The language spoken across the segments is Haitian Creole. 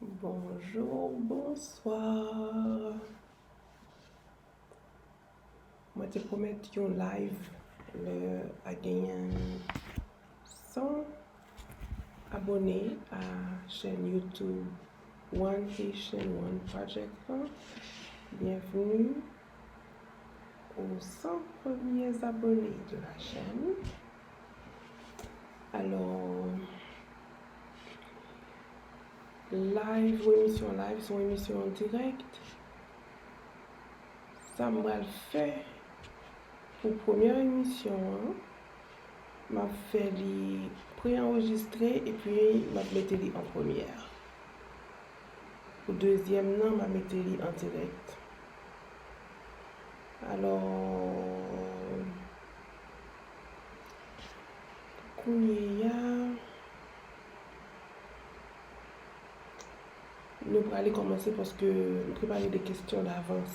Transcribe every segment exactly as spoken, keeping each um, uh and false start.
Bonjou, bonswa. Mwen te pwomèt yon live lè a genyen san abòne a chèn YouTube One Haitian One Project lan. Byenvni aux cent premiers abonnés de la chaîne. Alò, live, yon emisyon live, se yon emisyon an dirèk. Sa m pral fè pou premyè emisyon an, m ap fè li pre-anrejistre epi m ap mete li an premyè. Pou dezyèm nan, m ap mete li an dirèk. Alò, kounye a, nou prale kòmanse paske m prepare de kesyon davans.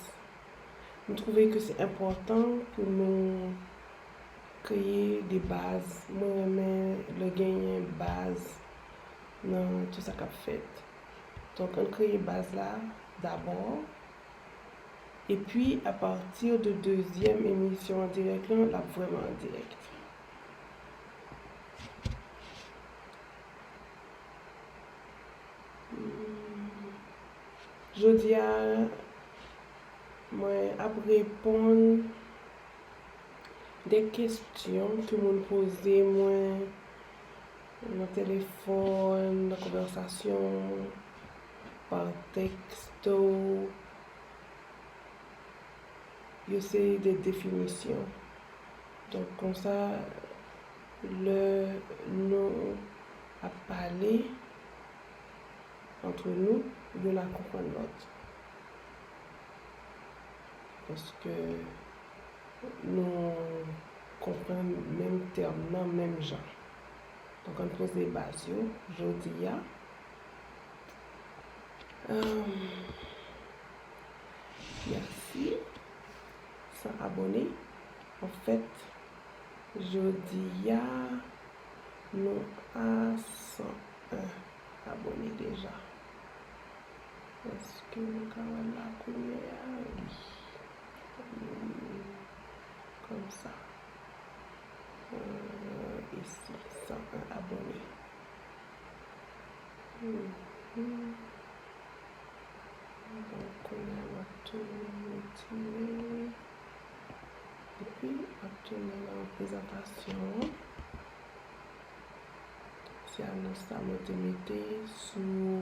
M twouve ke se enpòtan pou nou kreye de baz. Mwen renmen lè genyen baz nan tout sa k ap fèt. Donk, ann kreye baz la dabò. Epi, apati de dezyèm emisyon an dirèk lan, l ap vrèman an dirèk. Hmm. Jodi a, mwen ap reponn de kesyon ke moun poze mwen nan telefòn, nan konvèsasyon, pa teksto. Yo se de definisyon. Donk, konsa, lè nou ap pale antre nou, youn ap konprann lòt. Paske nou konprann menm tèm nan menm jan. Donk, ann poze baz yo jodi a. Ahn, mèsi. San abòne. Anfèt, jodi a, nou a san en abòne deja. Èske nou ka wè l la kounye a? Wi. Hmm, kòmsa. Euh, isi, san en abòne. Mhm. Donk, kounye a, m ap tounen retire li. Epi, m ap tounen nan prezantasyon an. Se anons sa mwen te mete sou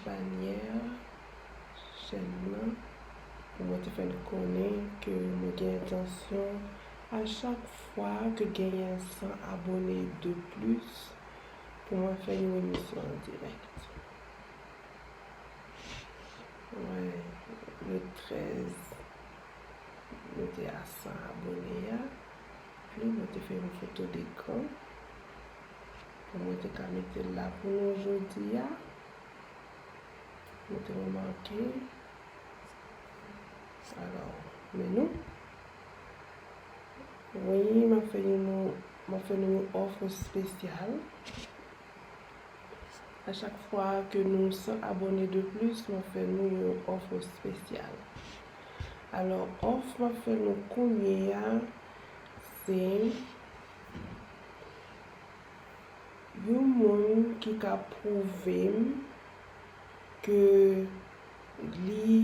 banyè chèn nan pou mwen te fè n konnen ke mwen gen entansyon a chak fwa ke genyen san abòne de plis pou mwen fè yon emisyon an dirèk. Wè, le trèz, nou te a san abòne a. Epi, mwen te fè yon foto dekran pou mwen te ka mete l la pou nou jodi a. Mwen te remake. Alò, men nou. Wi, m ap fè yon, m ap fè nou yon òf espesyal. A chak fwa ke nou san abòne de plis, mwen fè nou yon òf espesyal. Alò, òf mwen fè nou kounye a, se yon moun ki ka pwouve m ke li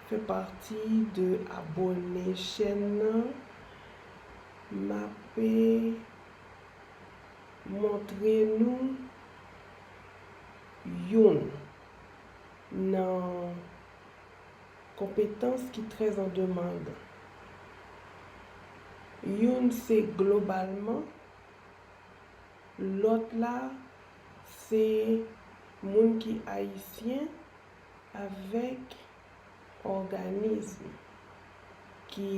fè pati de abòne chèn nan, m ape montre nou youn nan konpetans ki trè an demann. Youn se globalman, lòt la se moun ki ayisyen avèk òganis ki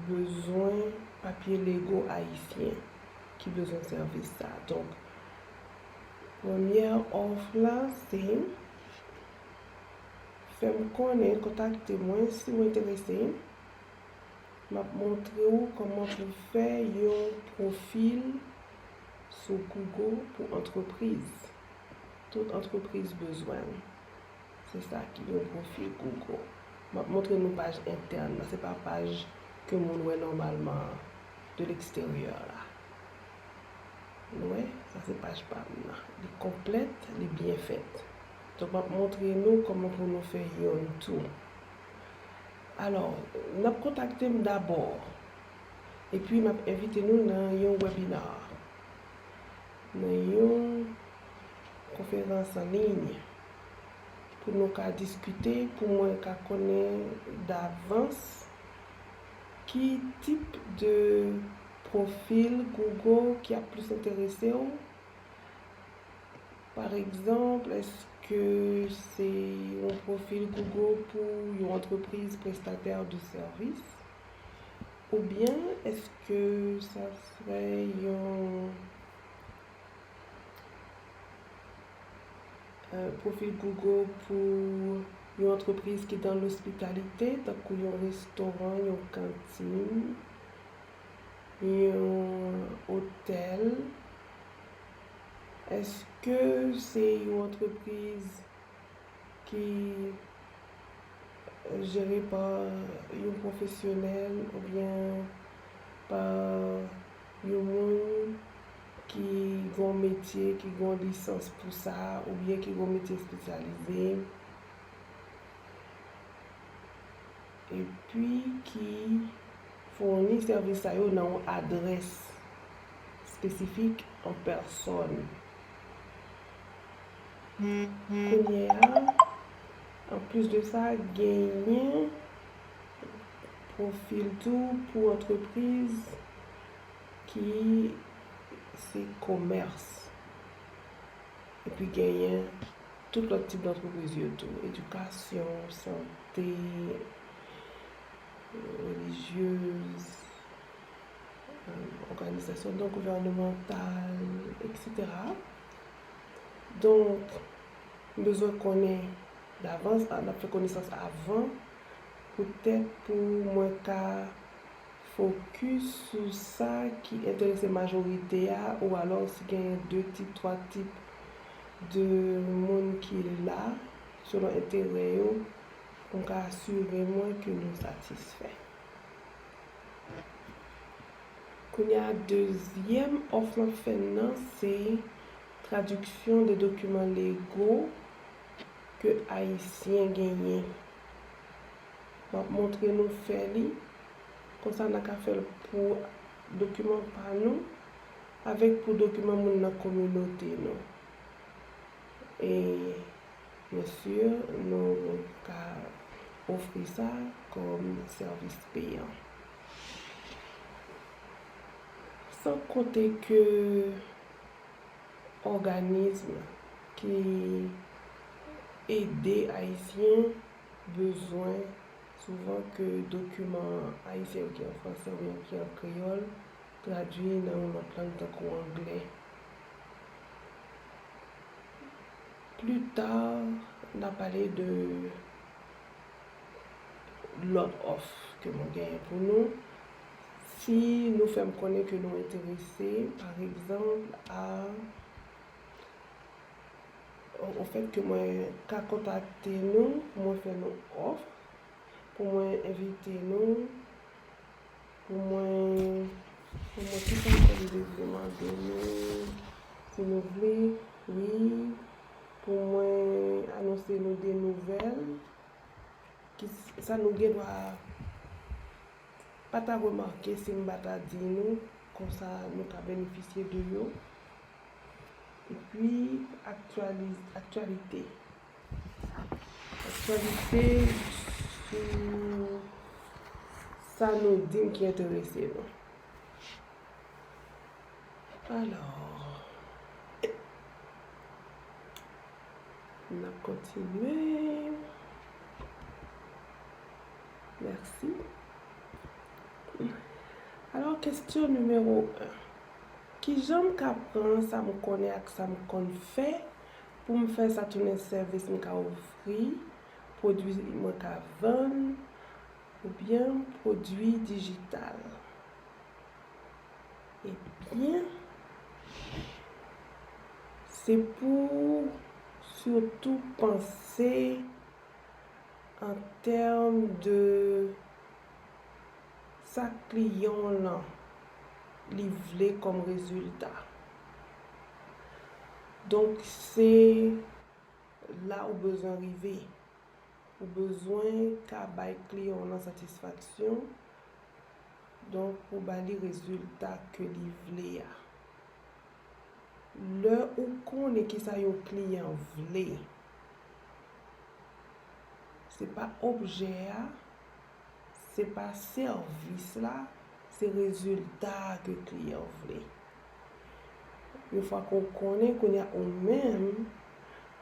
bezwen papye lego ayisyen ki bezwen sèvis sa. Donk, premyè òf la se fè m konnen, kontakte mwen si w enterese. M ap montre w kòman pou fè yon pwofil sou Google pou antrepriz. tout antrepriz bezwen l. Se sa ki yon pwofil Google. M ap montre nou paj entèn nan, se pa paj ke moun wè nòmalman an, de leksteryè la. Nou wè, sa se paj pa m nan. Li konplèt, li byen fèt. Donk, m ap montre nou kòman pou nou fè youn tou. Alò, n ap kontakte m dabò. Epi, m ap envite nou nan yon webinar, nan yon konferans an liy, pou nou ka diskite, pou mwen ka konnen davans ki tip de pwofil Google ki ap plis enterese w. Pa egzanp, èske se yon pwofil Google pou yon antrepriz prestatè de sèvis? Oubyen èske sa sere yon euh, pwofil Google pou yon antrepriz ki dan lospitalite, tankou yon restoran, yon kantin, yon otèl? Èske se yon antrepriz ki jere pa yon pwofesyonèl oubyen pa yon moun ki gen yon metye, ki gen yon lisans pou sa, oubyen ki gen yon metye espesyalize, epi ki founi sèvis sa yo nan yon adrès espesifik an pèsòn. Kounye a, anplis de sa, genyen pwofil tou pou antrepriz ki se komès. Epi genyen tout lòt tip antrepriz yo tou, edikasyon, sante, relijyez, euh, òganizasyon non gouvènemantal, et cetera. Donk, m bezwen konnen davans, n ap fè konesans avan, poutèt pou mwen ka fokis sou sa ki enterese majorite a, ou alò si genyen de tip, twa tip de moun ki la, selon enterè yo, pou m ka asire mwen ke nou satisfè. Kounye a, dezyèm òf m ap fè n nan, se tradiksyon de dokiman lego ke Ayisyen genyen. M ap montre nou fè li. Konsa, n a ka fè l pou dokiman pa nou, avèk pou dokiman moun nan kominote nou. E, byen si, nou ka ofri sa kòm sèvis peyan. San konte ke òganis ki ede Ayisyen bezwen souvan ke dokiman ayisyen yo ki an fransè oubyen ki an kreyòl tradui nan yon lòt lang tankou anglè. Pli ta, n a pale de lòt òf ke mwen genyen pou nou. Si nou fè m konnen ke nou enterese, pa egzanp, a, o, o fèt ke mwen ka kontakte nou pou mwen fè nou òf, pou mwen envite nou, pou mwen, pou mwen, kisa m ta vle mande nou, si nou vle, wi, pou mwen anonse nou de nouvèl, ki, sa nou gen dwa pa ta remake si m pa ta di nou, konsa nou ka benefisye de yo. Epi, aktyaliz-, aktyalite. Aktyalite sou sa nou di m ki enterese nou. Alò, n ap kontinye. Mèsi. Alò, kesyon nimewo en. Kijan m ka pran sa m konnen ak sa m konn fè pou m fè sa tounen sèvis m ka ofri, pwodui mwen ka vann, oubyen pwodui dijital? Ebyen, se pou sitou panse an tèm de sa kliyan w lan li vle kòm rezilta. Donk, se la ou bezwen rive. Ou bezwen ka bay kliyan w lan satisfaksyon, donk, pou ba li rezilta ke li vle a. Lè ou konnen kisa yon kliyan vle, se pa objè a, se pa sèvis la, se rezilta a ke kliyan vle. Yon fwa ke w konnen, kounye a ou menm,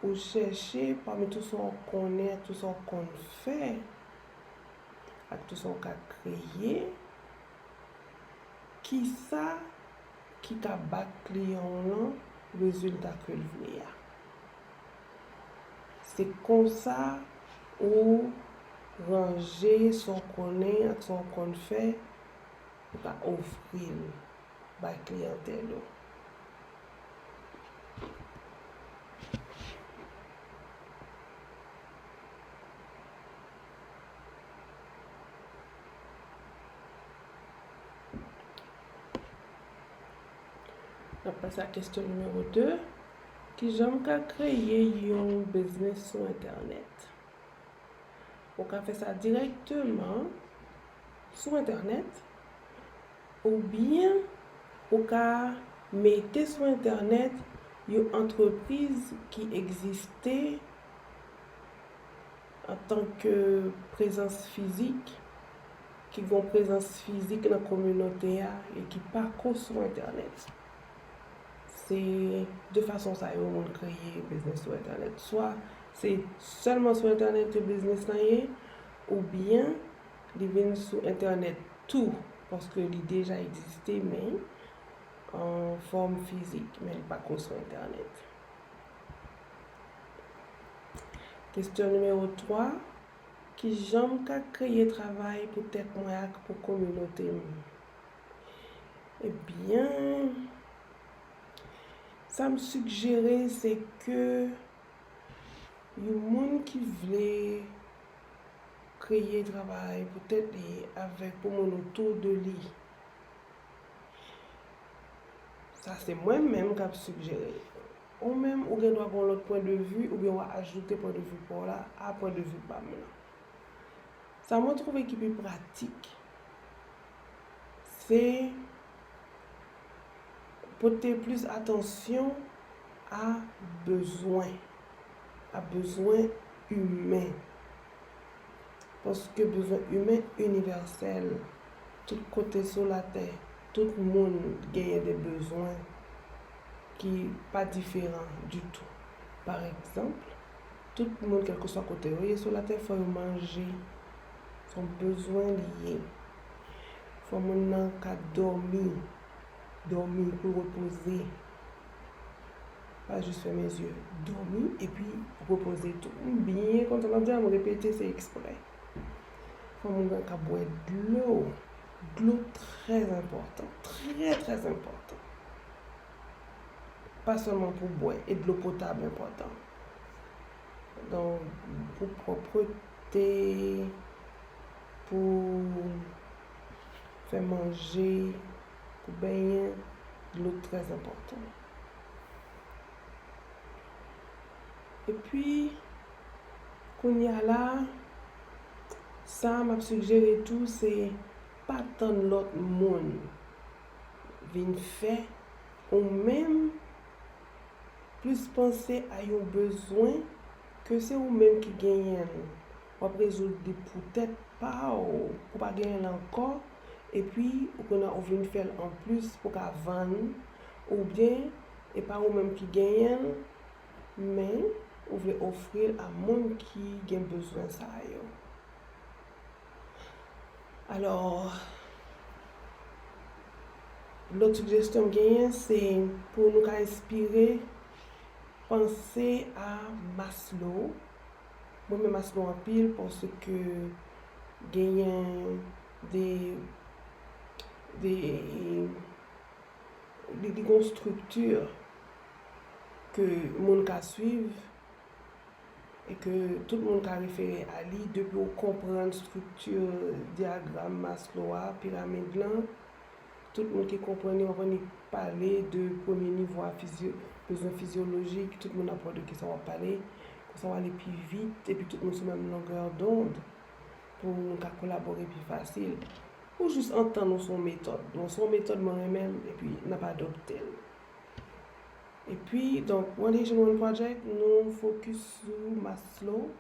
ou chèche pami tout sa w konnen ak tout sa w konn fè, ak tout sa w ka kreye, kisa ki ka ba kliyan w lan rezilta ke l vle a. Se konsa ou ranje sa w konnen ak sa w konn fè pou ka ofri l bay kliyantèl ou. N ap pase a kesyon nimewo de. Kijan m ka kreye yon biznis sou entènèt? Ou ka fè sa dirèkteman sou entènèt, oubyen ou ka mete sou entènèt yon antrepriz ki egziste antanke prezans fizik, ki gen prezans fizik nan kominote a e ki pako sou entènèt. Se de fason sa yo moun kreye biznis sou entènèt. Swa se sèlman sou entènèt ke biznis lan ye, oubyen li vin sou entènèt tou, paske li deja egziste, men an fòm fizik, men li pako sou entènèt. Kesyon nimewo twa, kijan m ka kreye travay pou tèt mwen ak pou kominote m? Ebyen, sa m sigjere, se ke yon moun ki vle kreye travay pou tèt li avèk pou moun otou de li, sa se mwen menm k ap sigjere. Ou menm, ou gen dwa gen yon lòt pwen de vi, oubyen w a ajoute pwen de vi pa w la a pwen de vi pa m lan. Sa mwen twouve ki pi pratik, se pote plis atansyon a bezwen, a bezwen imen. Paske bezwen imen inivèsèl. Tout kote sou latè, tout moun genyen de bezwen ki pa diferan ditou. Pa egzanp, tout moun, kèlkeswa kote yo ye sou latè, fò yo manje. Se yon bezwen li ye. Fò moun nan ka dòmi, dòmi pou l repoze. Pa jis fèmen zye, dòmi epi repoze tou. M byen kontan, m ap di a, m repete, se eksprè. Fò moun nan ka bwè dlo. Dlo trè enpòtan, trè, trè enpòtan. Pa sèlman pou bwè, e dlo potab enpòtan. Donk, pou pwòpte, pou fè manje, pou benyen, dlo trè enpòtan. Epi, kounye a la, sa m ap sigjere tou, se pa tann lòt moun vin fè, ou menm plis panse a yon bezwen ke se ou menm ki genyen l. W ap rezoud li pou tèt pa w, pou pa genyen l ankò, epi ou konnen ou vin fè l anplis pou ka vann, oubyen e pa ou menm ki genyen l, men ou vle ofri l a moun ki gen bezwen sa yo. Alò, lòt sijesyon m genyen, se pou nou ka enspire, panse a Maslow. Mwen renmen Maslow anpil paske genyen de, de, li, li gen yon estrikti ke moun ka swiv ke tout moun ka refere a li, depi w konprann estrikti dyagram Maslow a, piramid lan, tout moun ki konprann li, w konprann li pale de premye nivo a fizyo-, bezwen fizyolojik, tout moun ap wè de kisa w ap pale, konsa w ale pi vit, epi tout moun sou menm longè dond pou nou ka kolabore pi fasil. Ou jis antann nou sou yon metòd. Bon, se yon metòd mwen renmen m, epi n ap adopte l. Epi, donk, One Haitian One Project, nou fokis sou Maslow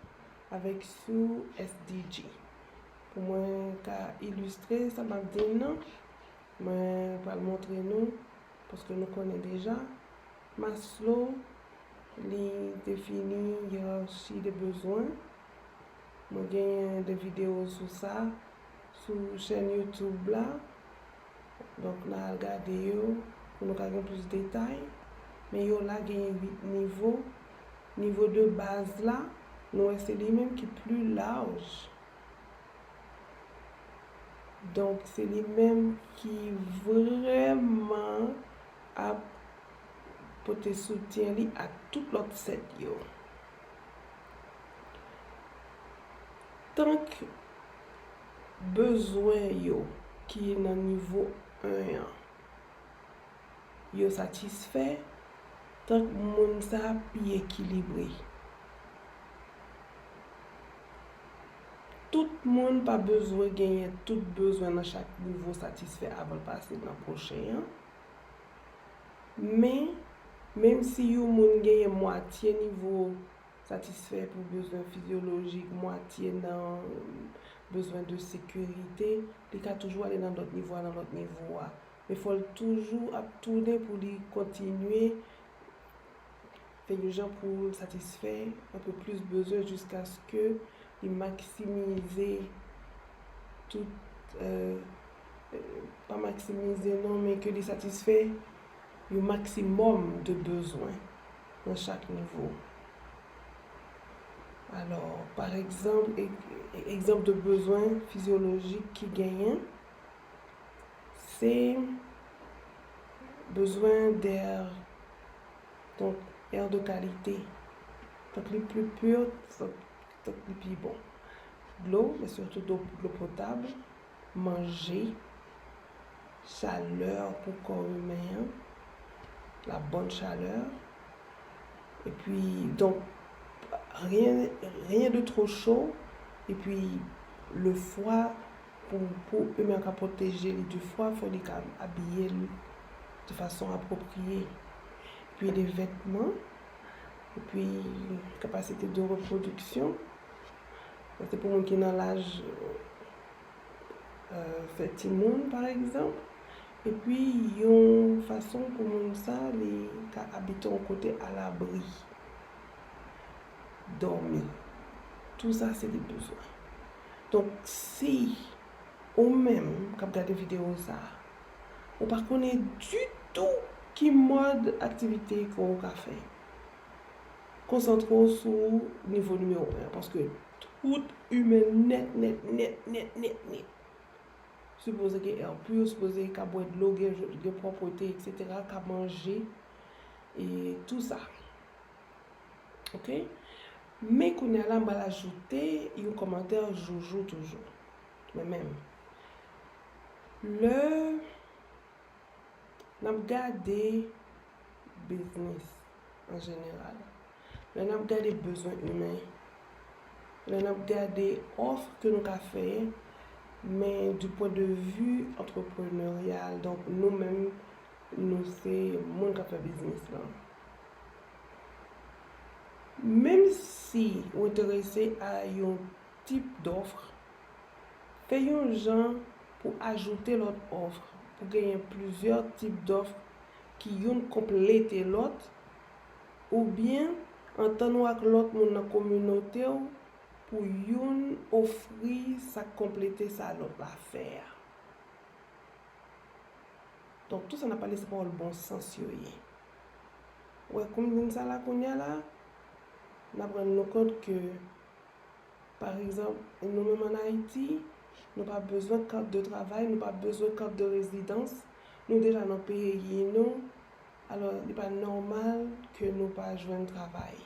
avèk sou S D G. Pou mwen ka ilistre sa m ap di n nan, mwen pral montre nou, paske nou konnen deja, Maslow, li defini yerachi de bezwen. Mwen genyen de videyo sou sa, sou chèn YouTube la. Donk, n a al gade yo pou nou ka gen plis detay. Men yo la genyen uit nivo. Nivo de baz la, nou wè se li menm ki pli laj. Donk, se li menm ki vrèman ap pote soutyen li a tout lòt sèt yo. Tank bezwen yo ki nan nivo en an, yo satisfè, tank moun sa pi ekilibre. Tout moun pa bezwen genyen tout bezwen nan chak nivo satisfè avan l pase nan pwochen an. Men, menm si yon moun genyen mwatye nivo satisfè pou bezwen fizyolojik, mwatye nan bezwen de sekirite, li ka toujou ale nan lòt nivo a, nan lòt nivo a. Men fò l toujou ap tounen pou li kontinye fè yon jan pou l satisfè anpe plis bezwen jiskaske li maksimize tout, euh, euh, pa maksimize non, men ke li satisfè yon maksimòm de bezwen nan chak nivo. Alò, pa egzanp, e-, e-, egzanp de bezwen fizyolojik ki genyen, se bezwen dè, donk, air de qualité. Tank li pli pur, tank, tank li pi bon. Dlo, men sitou dlo, dlo potab, manje, chalè pou kò imen an, la bonne chaleur. Epi, donk, rien, rien de trop chaud. Epi, le fwa, pou, pou imen an ka pwoteje li du fwa, fò li ka abiye l de fason apwopriye. Epi, de vètman. Epi, kapasite de repwodiksyon. Sa se pou moun ki nan laj, euh, fè timoun, pa egzanp. Epi, yon fason pou moun sa, li ka abite yon kote alabri, dòmi. Tou sa, se de bezwen. Donk, si ou menm k ap gade videyo sa, ou pa konnen ditou ki mòd aktivite ke w ka fè, konsantre w sou nivo nimewo en an, paske tout imen nèt, nèt, nèt, nèt, nèt, nèt sipoze gen air pur, sipoze ka bwè dlo, gen, gen pwòpte, etsetera, ka manje, e tou sa. Oke? Men kounye a la, m pral ajoute yon kòmantè joujou toujou. Mwen menm. Lè n ap gade biznis an jeneral, lè n ap gade bezwen imen, lè n ap gade òf ke nou ka fè, men du point de vue entrepreneurial, donk nou menm, nou se moun k ap fè biznis lan. Menm si ou enterese a yon tip dòf, fè yon jan pou ajoute lòt òf, pou genyen plizyè tip dòf ki youn konplete lòt, oubyen antann ou ak lòt moun nan kominote w pou youn ofri sa k konplete sa lòt la fè a. Donk, tou sa n ap pale, se pawòl bon sans yo ye. Ou wè, kou m di n sa la kounye a la, n ap rann nou kont ke, pa egzanp, nou menm ann Ayiti, nou pa bezwen kat de travay, nou pa bezwen kat de rezidans, nou deja nan peyi nou, alò, li pa nòmal ke nou pa jwenn travay.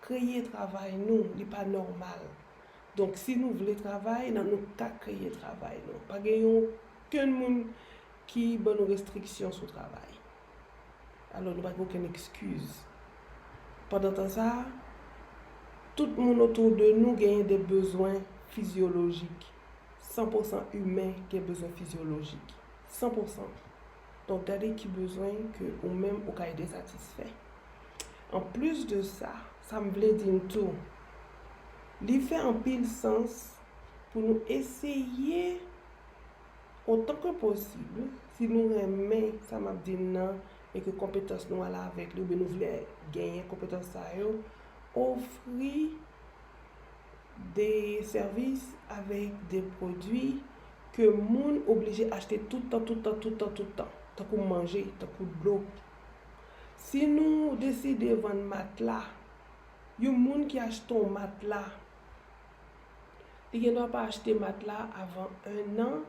K kreye travay nou, li pa nòmal. Donk, si nou vle travay, n a, nou ka kreye travay nou. Pa gen yon okenn moun ki ban nou restriksyon sou travay. Alò, nou pa gen okenn ekskiz. Pandan tan sa a, tout moun otou de nou genyen de bezwen fizyolojik, san pou san imen gen bezwen fizyolojik, san pou san. Donk, gade ki bezwen ke ou menm ou ka ede satisfè. Anplis de sa, sa m vle di n tou, li fè anpil sans pou nou eseye, otan ke posib, si nou renmen sa m ap di n nan, e ke konpetans nou ale avèk li, oubyen nou vle genyen konpetans sa yo, ofri de sèvis avèk de pwodui ke moun oblije achte tout tan, tout tan, tout tan, tout tan, tankou manje, tankou dlo. Si nou deside vann matla, yon moun ki achte yon matla, li gen dwa pa achte matla avan en an,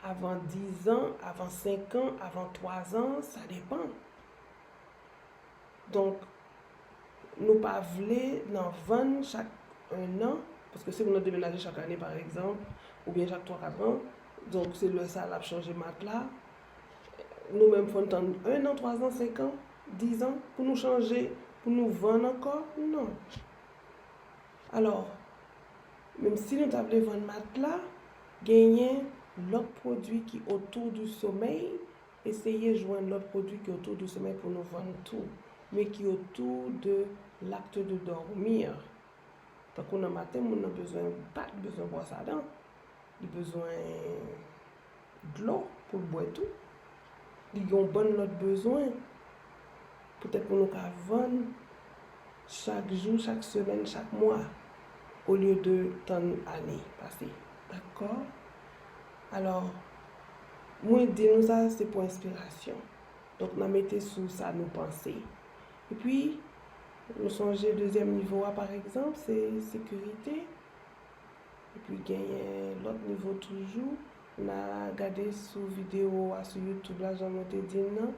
avan diz an, avan senk an, avan twa zan, sa depan. Donk, nou pa vle nan vann chak en an, paske si moun nan demenaje chak ane, pa egzanp, oubyen chak twa, kat an, donk se lè sa a l ap chanje matla. Nou menm, fò n tann en an, twa zan, senk an, diz an, pou nou chanje, pou nou vann ankò? Non. Alò, menm si nou ta vle vann matla, genyen lòt pwodui ki otou di somèy, eseye jwenn lòt pwodui ki otou di somèy pou nou vann tou, men ki otou de l'acte de dormir. Tankou nan maten, moun nan bezwen bat, bezwen bwòs a dan, li bezwen dlo pou l bwè tou. Li gen yon bann lòt bezwen. Poutèt pou nou ka vann chak jou, chak semèn, chak mwa, olye de tann ane pase. Dakò? Alò, mwen di nou sa, se pou enspirasyon. Donk, n a mete sou sa nou panse. Epi, nou sonje dezyèm nivo a, pa egzanp, se sekirite. Epi genyen lòt nivo toujou. N a gade sou videyo a sou YouTube la, jan mwen te di n nan.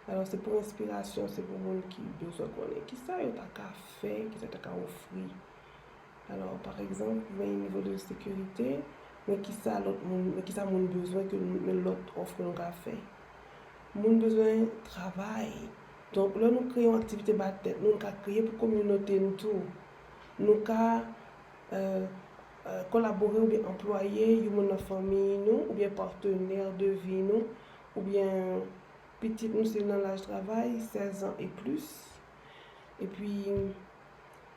Alò, se pou enspirasyon, se pou moun ki bezwen konnen kisa yo ta ka fè, kisa yo ta ka ofri. Alò, pa egzanp, men nivo de sekirite, men kisa lòt moun, men kisa moun bezwen ke nou, men lòt òf ke nou ka fè. Moun bezwen travay. Donk, lè nou kreye yon aktivite ba tèt nou, nou ka kreye pou kominote n tou. Nou ka, euh, euh, kolabore oubyen anplwaye yon moun nan fanmi nou, oubyen patenè de vi nou, oubyen pitit nou, si l nan laj travay, sèz an e plis. Epi,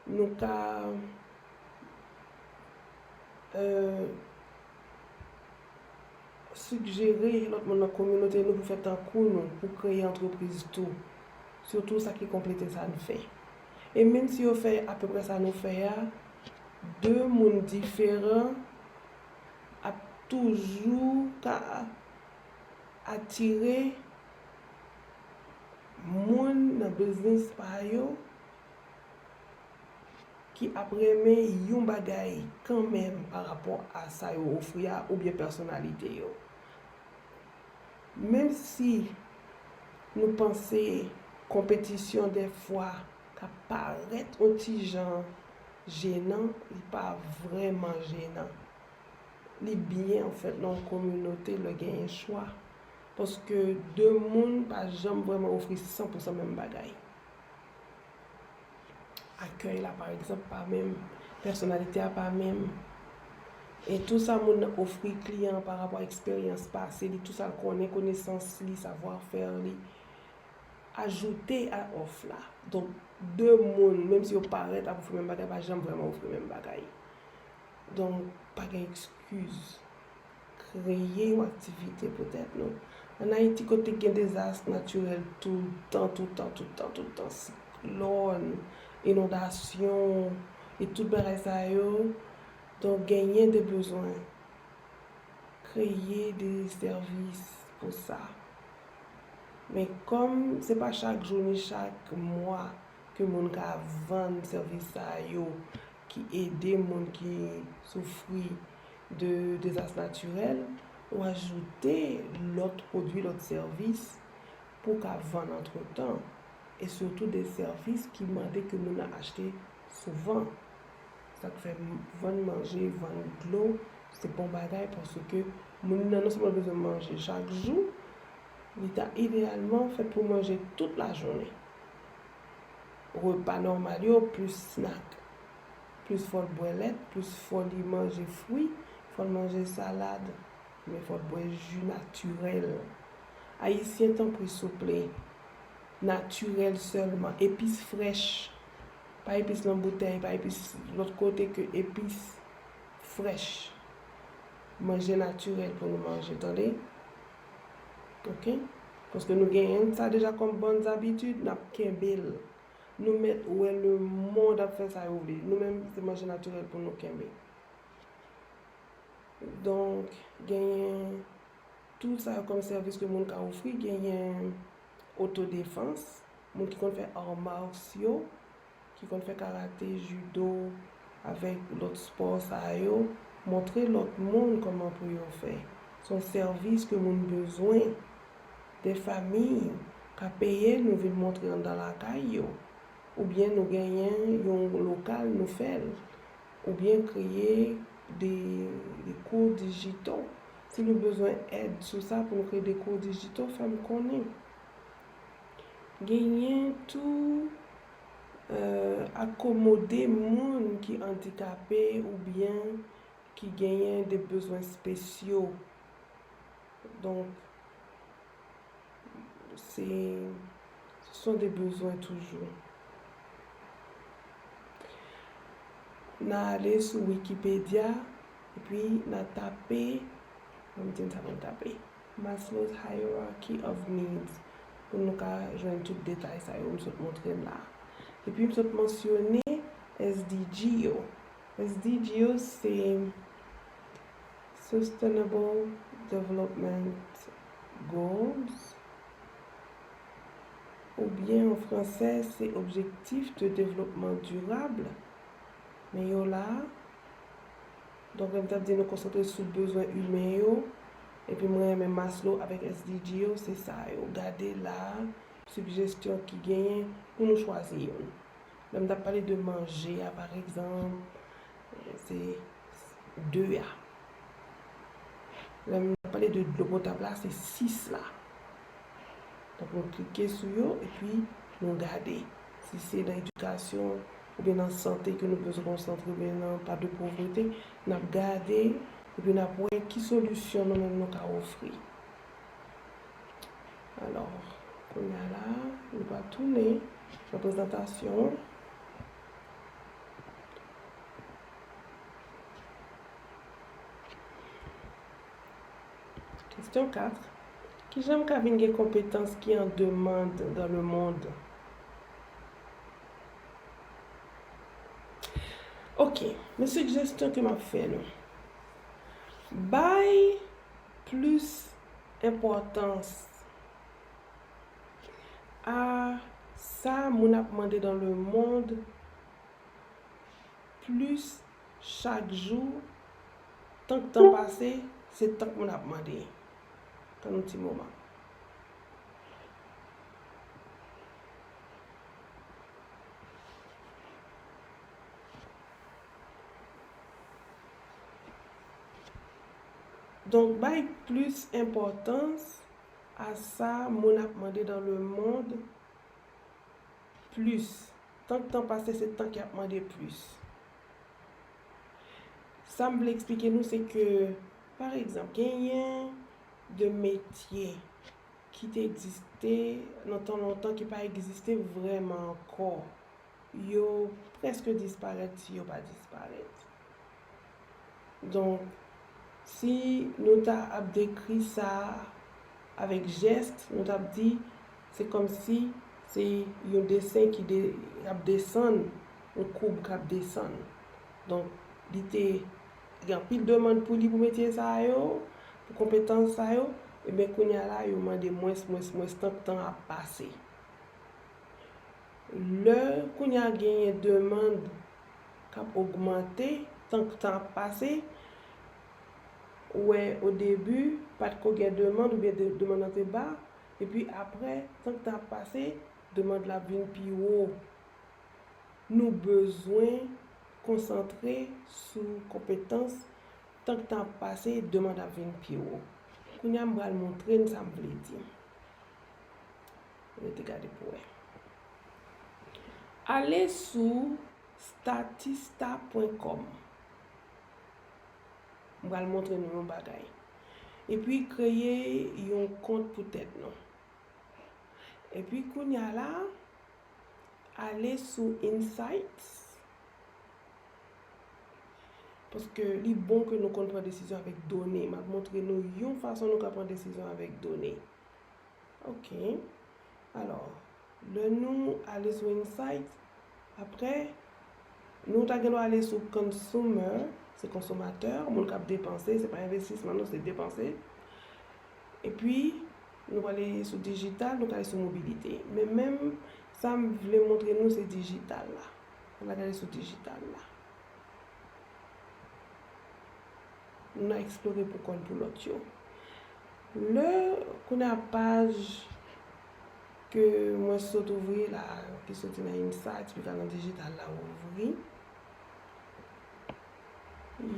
nou ka, euh, sijere lòt moun nan kominote nou pou fè tankou nou, pou kreye antrepriz tou. Sitou sa ki konplete sa n fè. E menm si yo fè apeprè sa nou fè a, de moun diferan ap toujou ka atire moun nan biznis pa yo ki ap renmen yon bagay kanmenm pa rapò a sa yo ofri a oubyen pèsonalite yo. Menm si nou panse konpetisyon dèfwa ka parèt yon ti jan jenan, li pa vrèman jenan. Li byen, anfèt, nan yon kominote lè genyen chwa. Paske de moun pa janm vrèman ofri san pou san menm bagay. Akèy la, pa egzanp, pa menm. Pèsonalite a pa menm. E tou sa moun nan ofri kliyan an pa rapò a eksperyans pase li, tou sa l konnen, konesans li, savwafè li, ajoute a òf la. Donk, de moun, menm si yo parèt ap ofri menm bagay, pa janm vrèman ofri menm bagay. Donk, pa gen eskiz. Kreye yon aktivite pou tèt nou. Ann Ayiti, kote gen dezas natirèl toutan, toutan, toutan, toutan, siklòn, inondasyon, e tout bagay sa yo, donk genyen de bezwen. Kreye de sèvis pou sa. Men kòm se pa chak jou ni chak mwa ke moun ka vann sèvis sa yo ki ede moun ki soufri de dezas natirèl, ou ajoute lòt pwodui, lòt sèvis pou w ka vann antretan. E sitou de sèvis ki mande ke moun nan achte souvan. Sa k fè vann manje, vann dlo, se bon bagay paske moun nan non sèlman bezwen manje chak jou, li ta ideyalman fèt pou manje tout lajounen. Repa nòmal yo, plis snak, plis fò l bwè lèt, plis fò li manje fwi, fò l manje salad, men fò l bwè ji natirèl. Ayisyen, tanpri, souple, natirèl sèlman, epis frèch, pa epis nan boutèy, pa epis lòt kote ke epis frèch. Manje natirèl pou nou manje, tande? Oke? Paske nou genyen sa deja kòm bòn zabitid, n ap kenbe l. Nou mèt wè lemonn ap fè sa yo vle. Nou menm, se manje natirèl pou nou kenbe. Donk, genyen tout sa yo kòm sèvis ke moun ka ofri, genyen otodefans, moun ki konn fè arts martiaux, ki konn fè karate, judo, avèk lòt spò sa yo, montre lòt moun kòman pou yo fè. Se yon sèvis ke moun bezwen. De fanmi ka peye nou vin montre anndan lakay yo. Oubyen nou genyen yon lokal, nou fè l. Oubyen kreye de, de kou dijito. Si nou bezwen èd sou sa pou nou kreye de kou dijito, fè m konnen. Genyen tou, euh, akomode moun ki andikape oubyen ki genyen de bezwen espesyo. Donk, se, se son de bezwen toujou. N a ale sou Wikipedia, epi n a tape, ban m di n sa pou n tape, Maslow's Hierarchy of Needs, pou nou ka jwenn tout detay sa yo m sot montre n la. Epi m sot mansyone S D G yo. S D G yo se Sustainable Development Goals, oubyen an fransè, se Objectifs de Développement Durable. Men yo la. Donk, lè m t ap di nou konsantre sou bezwen imen yo, epi mwen renmen Maslow avèk S D G yo, se sa yo. Gade la, sijestyon ki genyen pou nou chwazi youn. Lè m t ap pale de manje a, pa egzanp, se de a. Lè m t ap pale de dlo potab la, se sis la. Donk, nou klike sou yo, epi nou gade. Si se nan edikasyon, oubyen nan sante ke nou bezwen konsantre, oubyen nan pa de povrete, n ap gade, epi n ap wè ki solisyon nou menm nou ka ofri. Alò, kounye a la, nou pral tounen nan prezantasyon. Kesyon kat. Kijan m ka vin gen konpetans ki an demann dans le monde? Ok, men sijestyon ke m ap fè nou. Bay plis enpòtans a sa moun ap mande dans le monde, plis chak jou, tank tan pase, se tank moun ap mande. Tann yon ti moman. Donk, bay plis enpòtans a sa moun ap mande dans le monde plis. Tank tan pase, se tank y ap mande plis. Sa m vle eksplike nou, se ke, pa egzanp, genyen de metye ki te egziste nan tan lontan ki pa egziste vrèman ankò. Yo prèske disparèt si yo pa disparèt. Donk, si nou ta ap dekri sa avèk jès, nou t ap di, se kòmsi se yon desen ki de, ap desann, yon koub k ap desann. Donk, li te gen anpil demann pou li, pou metye sa yo, pou konpetans sa yo, ebyen, kounye a la, yo mande mwens, mwens, mwens, tank tan ap pase. Lè kounye a genyen demann k ap ogmante, tank tan ap pase, ou wè, o debi, pa t ko gen demann oubyen de, demann nan te ba, epi apre, tank tan ap pase, demann la ap vin pi wo. Nou bezwen konsantre sou konpetans, tan k tan ap pase, demann ap vin pi wo. Kounye a, m pral montre n sa m vle di. Rete gade pou wè. Ale sou statista pwen kòm. M pral montre nou yon bagay. Epi kreye yon kont pou tèt nou. Epi kounye a la, ale sou Insights. Paske li bon ke nou konn pran desizyon avèk done. M ap montre nou yon fason nou ka pran desizyon avèk done. Ok. Alò, lè nou ale sou Insights, apre, nou ta gen dwa ale sou Consumer, se konsomatè, moun k ap depanse, se pa envestisman, non, se depanse. Epi, nou prale sou dijital, nou ka ale sou mobilite. Men menm sa m vle montre nou, se dijital la. Ann al gade sou dijital la. Nou eksplore pou kòn pou lòt yo. Lè kounye a paj ke mwen sot ouvri la, ki soti nan Insights, ki pral nan dijital la, ouvri,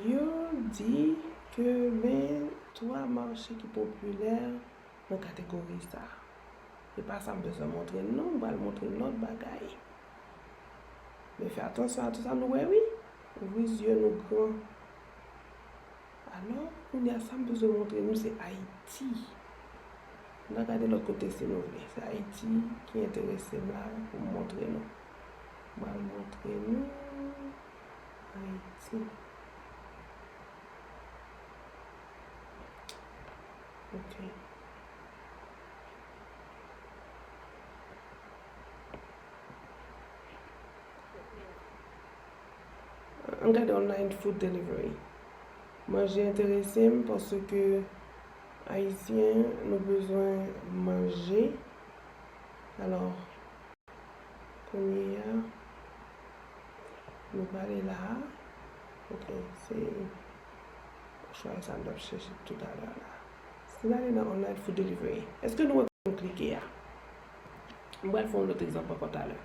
yo di ke men twa mache ki popilè nan kategori sa a. Se pa sa m bezwen montre n non, m pral montre n lòt bagay. Men fè atansyon a tout sa nou wè wi. Ouvri zye nou gran. Alò, kounye a sa m bezwen montre nou se Ayiti. N a gade lòt kote si nou vle. Se Ayiti ki enterese m la pou m montre nou. M pral montre nou Ayiti. Ok. Ann gade online food delivery. Manje enterese m paske Ayisyen, nou bezwen manje. Alò, kounye a, nou prale la a. Ok, se chwa sa m t ap chèche toutalè la. Si n ale nan online food delivery, èske nou wè kote m klike a? M pral fè yon lòt egzanp ankò talè.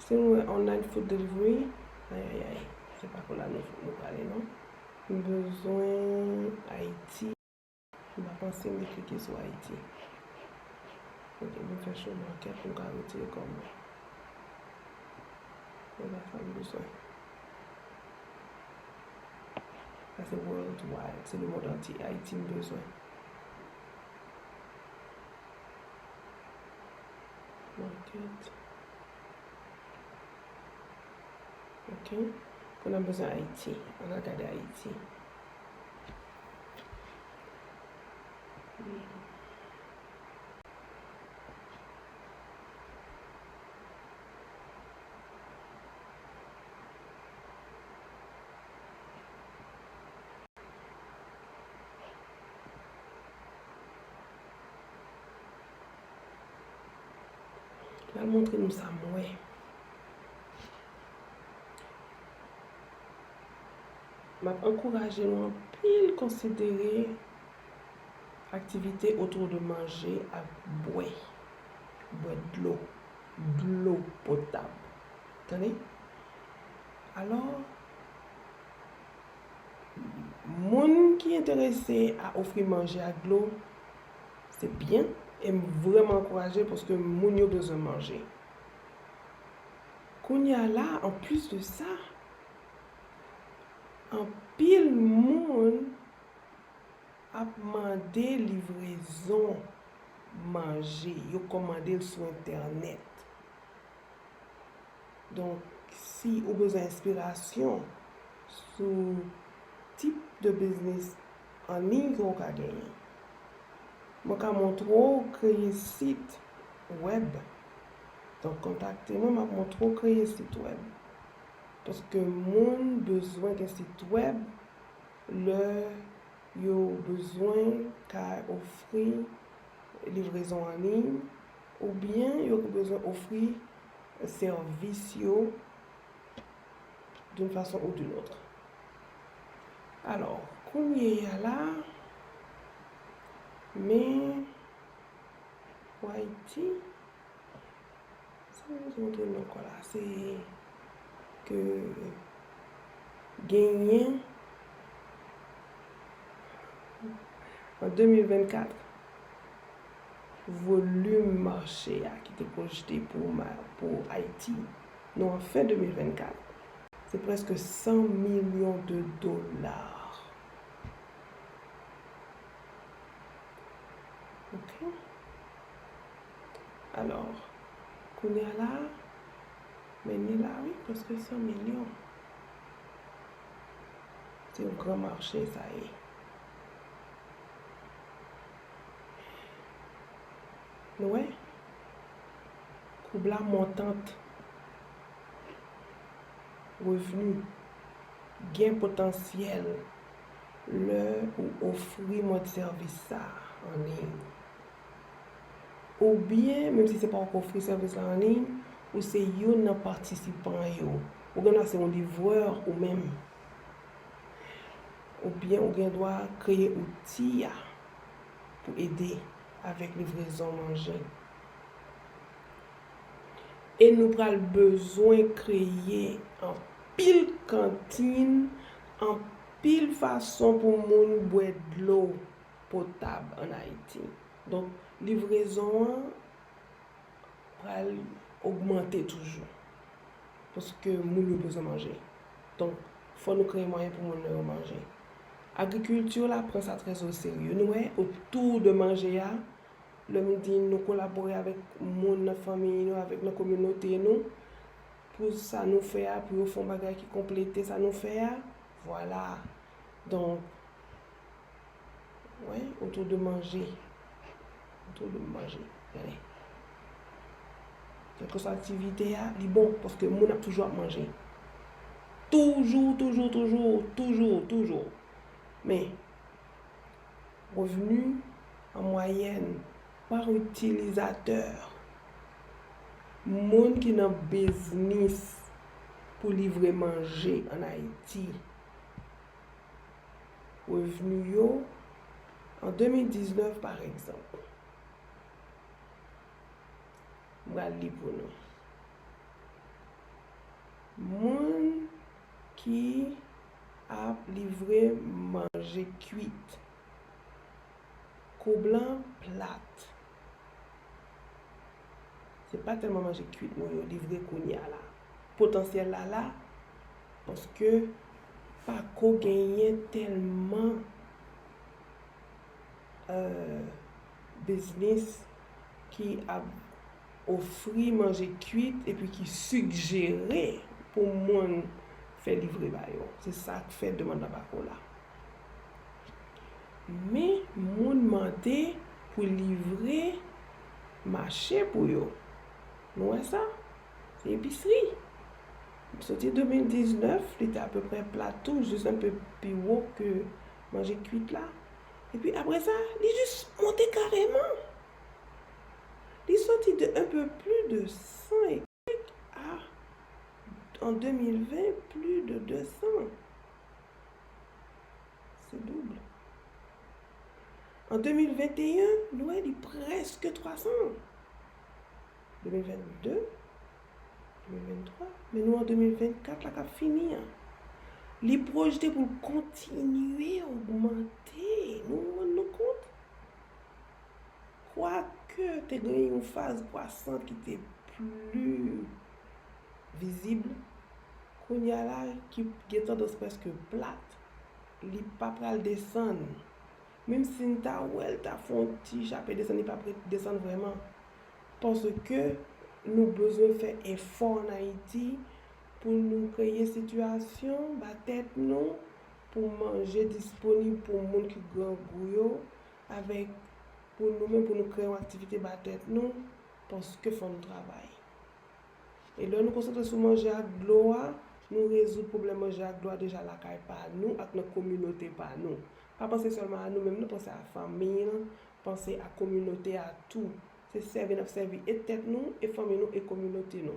Si nou wè online food delivery, ayayay, se pa pou la nou, nou prale non. M bezwen Ayiti. M pa panse m te klike sou Ayiti. Ok, m fè chonje mankèt pou m ka retire kò mwen. E pa sa m bezwen. Sa se worldwide, se lemonn antye. Ayiti m bezwen. Mankèt. Ok. Kounye a m bezwen Ayiti. Ann al gade Ayiti. L al montre nou sa m wè. M ap ankouraje nou anpil konsidere aktivite otou de manje ak bwè. Bwè dlo. Dlo potab. Tande? Alò, moun ki enterese a ofri manje ak dlo, se byen, e m vrèman ankouraje paske moun yo bezwen manje. Kounye a la, anplis de sa, anpil moun ap mande livrezon manje, yo kòmande l sou entènèt. Donk, si ou bezwen enspirasyon sou tip de biznis an liy ke w ka genyen, mwen ka montre w kreye sit wèb. Donk, kontakte mwen, m ap montre w kreye sit wèb. Paske moun bezwen gen sit wèb lè yo bezwen ka ofri livrezon an liy, oubyen yo bezwen ofri sèvis yo d'une façon ou d'une autre. Alò, kounye a la, men Ayiti, sa m bezwen montre nou ankò la, se ke genyen an de mil vennkat, volim mache a ki te pwojte pou, pou Ayiti, nou an fen de mil vennkat, se prèske san milyon de dola. Ok. Alò, kounye a la, men li la wi, prèske san milyon. Se yon gran mache sa ye. Nou wè? Koub la montant. Revni. Gen potansyèl lè ou ofri mòd sèvis sa a an liy. Oubyen, menm si se pa ou k ofri sèvis la an liy, ou se youn nan patisipan yo. Ou gen dwa se yon livrè ou menm. Oubyen ou gen dwa kreye outi a pou ede avèk livrezon manje. E nou pral bezwen kreye anpil kantin, anpil fason pou moun bwè dlo potab ann Ayiti. Donk, livrezon an pral ogmante toujou. Paske moun yo bezwen manje. Donk, fò nou kreye mwayen pou moun nan yo manje. Agrikilti la pran sa trè o serye. Nou wè, otou de manje a, lè m di nou kolabore avèk moun nan fanmi nou, avèk nan kominote nou, pou sa nou fè a, pou yo fè yon bagay ki konplete sa nou fè a, vwala. Donk, wi, otou de manje. Otou de manje. Gade. Kèlkeswa aktivite a, li bon, paske moun ap toujou ap manje. Toujou, toujou, toujou, toujou, toujou. Men, revni an mwayèn pa itilizatè. Moun ki nan biznis pou livre manje ann Ayiti, revni yo an de mil diznèf, pa egzanp, m pral li pou nou. Moun ki ap livre manje kwit. Koub lan plat. Se pa tèlman manje kwit nou yo livre kounye a la. Potansyèl la la, paske pako genyen tèlman, euh, biznis ki ap ofri manje kwit epi ki sigjere pou moun fè livre ba yo. Se sa k fè demann nan pako la. Men moun mande pou livre mache pou yo. Nou wè sa? Se episri. Soti de mil diznèf, li te apeprè plat tou, jis enpe pi wo ke manje kwit la. Epi apre sa, li jis monte kareman. Li soti de enpe plis de san e kèk a, an de mil ven, plis de de san. Se doub. An de mil venteyen, nou wè li prèske twa san. De mil vennde, de mil venntwa, men nou an de mil vennkat la k ap fini an. Li pwojte pou l kontinye ogmante. Nou rann nou kont? Kwake te gen yon faz kwasan ki te pli vizib, kounye a la ki gen tandans prèske plat, li pa pral desann. Menm si n ta wè l ta fè yon ti chape desann, li p ap ret desann vrèman. Paske nou bezwen fè efò ann Ayiti pou nou kreye sitiyasyon ba tèt nou, pou manje disponib pou moun ki grangou yo, avèk pou nou menm, pou nou kreye yon aktivite ba tèt nou, paske fò nou travay. E lè nou konsantre sou manje ak dlo a, nou rezoud pwoblèm manje ak dlo a deja lakay pa nou ak nan kominote pa nou. Pa panse sèlman a nou menm, non, panse a fanmi an, panse a kominote a tou. Se sèvi n ap sèvi e tèt nou, e fanmi nou, e kominote nou.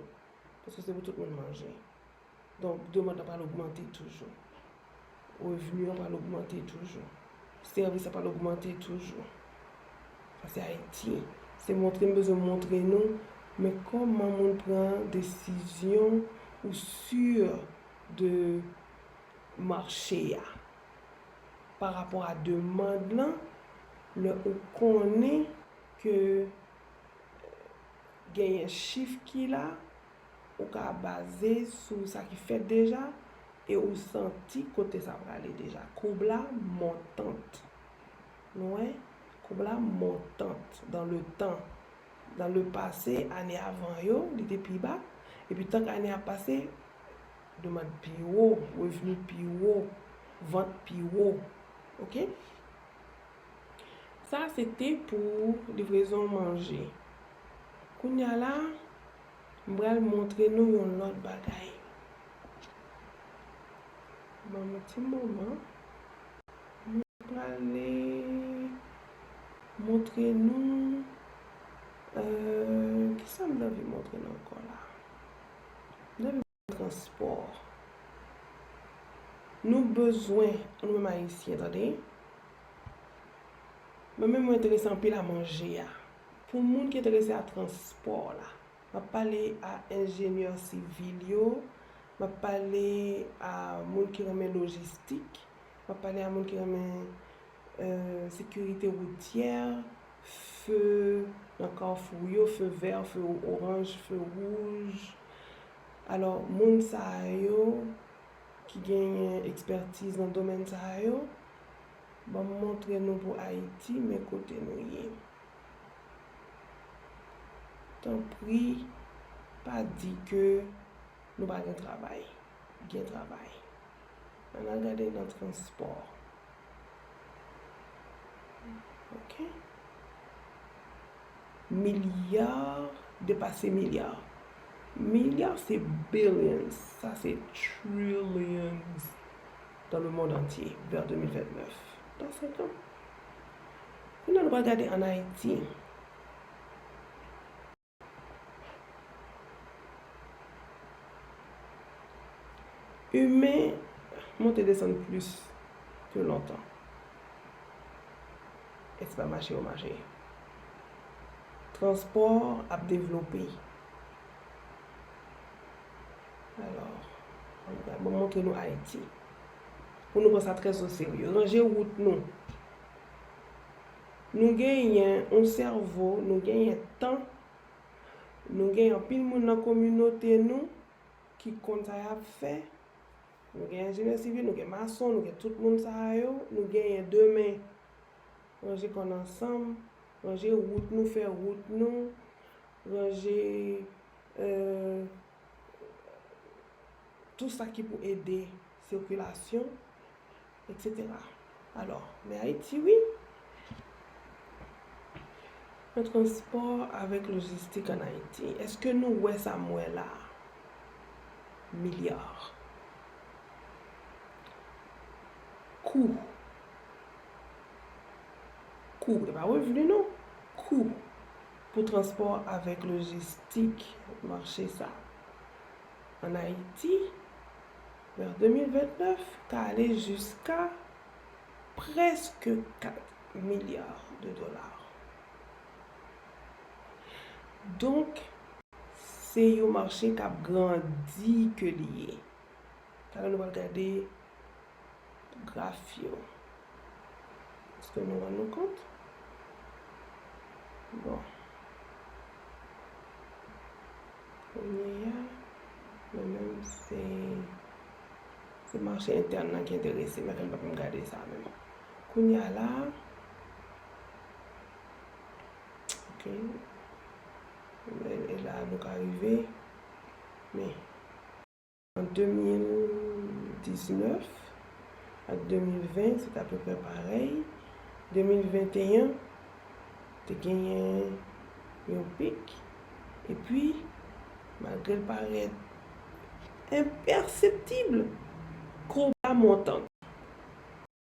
Paske se pou tout moun manje. Donk, demann nan pral ogmante toujou. Revni an pral ogmante toujou. Sèvis la pral ogmante toujou. Sa se Ayiti. Se montre m bezwen montre nou, men kòman moun pran desizyon ou si de mache a. Pa rapò a demann lan, lè ou konnen ke genyen chif ki la, ou ka baze sou sa ki fèt deja e ou santi kote sa prale deja. Koub la montant. Nou wè? Koub la montant dans le temps. Dans le passé, ane avan yo, li te pi ba. Epi tan k ane ap pase, demann pi wo, revni pi wo, vant pi wo. Oke? Sa se te pou livrezon manje. Kounye a la, m pral montre nou yon lòt bagay. Ban m yon ti moman. M prale montre nou, euh, kisa m t anvi montre nou ankò la? M t anvi montre transpò. Nou bezwen, nou menm Ayisyen, tande. Mwen menm, mwen enterese anpil a manje a. Pou moun ki enterese a transpò la, m ap pale a enjenyè sivil yo, m ap pale a moun ki renmen lojistik, m ap pale a moun ki renmen, euh, sekirite woutyè, fe nan kafou yo, fe vè, fe oranj, fe wouj. Alò, moun sa yo ki genyen ekspètiz nan domèn sa yo, ban m montre nou pou Ayiti, men kote nou ye. Tanpri, pa di ke nou pa gen travay. Gen travay. Ann al gade nan transpò. Oke. Milya, depase milya. Milya se billions, sa se trillions dans le monde entier vers deux mille vingt-neuf. Dans cinq ans. Kounye a nou pral gade ann Ayiti. Imen monte desann plis ke lontan. Èske pa mache yo mache? Transpò ap devlope. Alò, mwen montre nou Ayiti. Pou nou pran sa trè o serye. Ranje wout nou. Nou genyen yon sèvo, nou genyen tan, nou gen anpil moun nan kominote nou ki konn sa y ap fè. Nou gen enjenyè sivil, nou gen mason, nou gen tout moun sa yo. Nou genyen demen, ranje kò n ansanm, ranje wout nou, fè wout nou, ranje, euh, tout sa ki pou ede sikilasyon, et cetera. Alò, men Ayiti, wi. Men transpò avèk lojistik ann Ayiti. Èske nou wè sa m wè la a? Milya. Kou. Kou, e pa revni non. Kou pou transpò avèk lojistik mache sa ann Ayiti, vers deux mille vingt-neuf, ka ale jiska prèske kat milya de dola. Donk, se yon mache k ap grandi ke li ye. Talè nou pral gade graf yo. Èske nou rann nou kont? Bon. Kounye a, mwen menm, se, se mache entèn nan ki enterese m, men m pa konn gade sa menm. Kounye a la, oke, e, e la nou ka rive, men an de mil diznèf ak de mil ven, se t apeprè parèy. De mil venteyen, te genyen yon pik. Epi, malgre l parèt enpèseptib, koub la montan.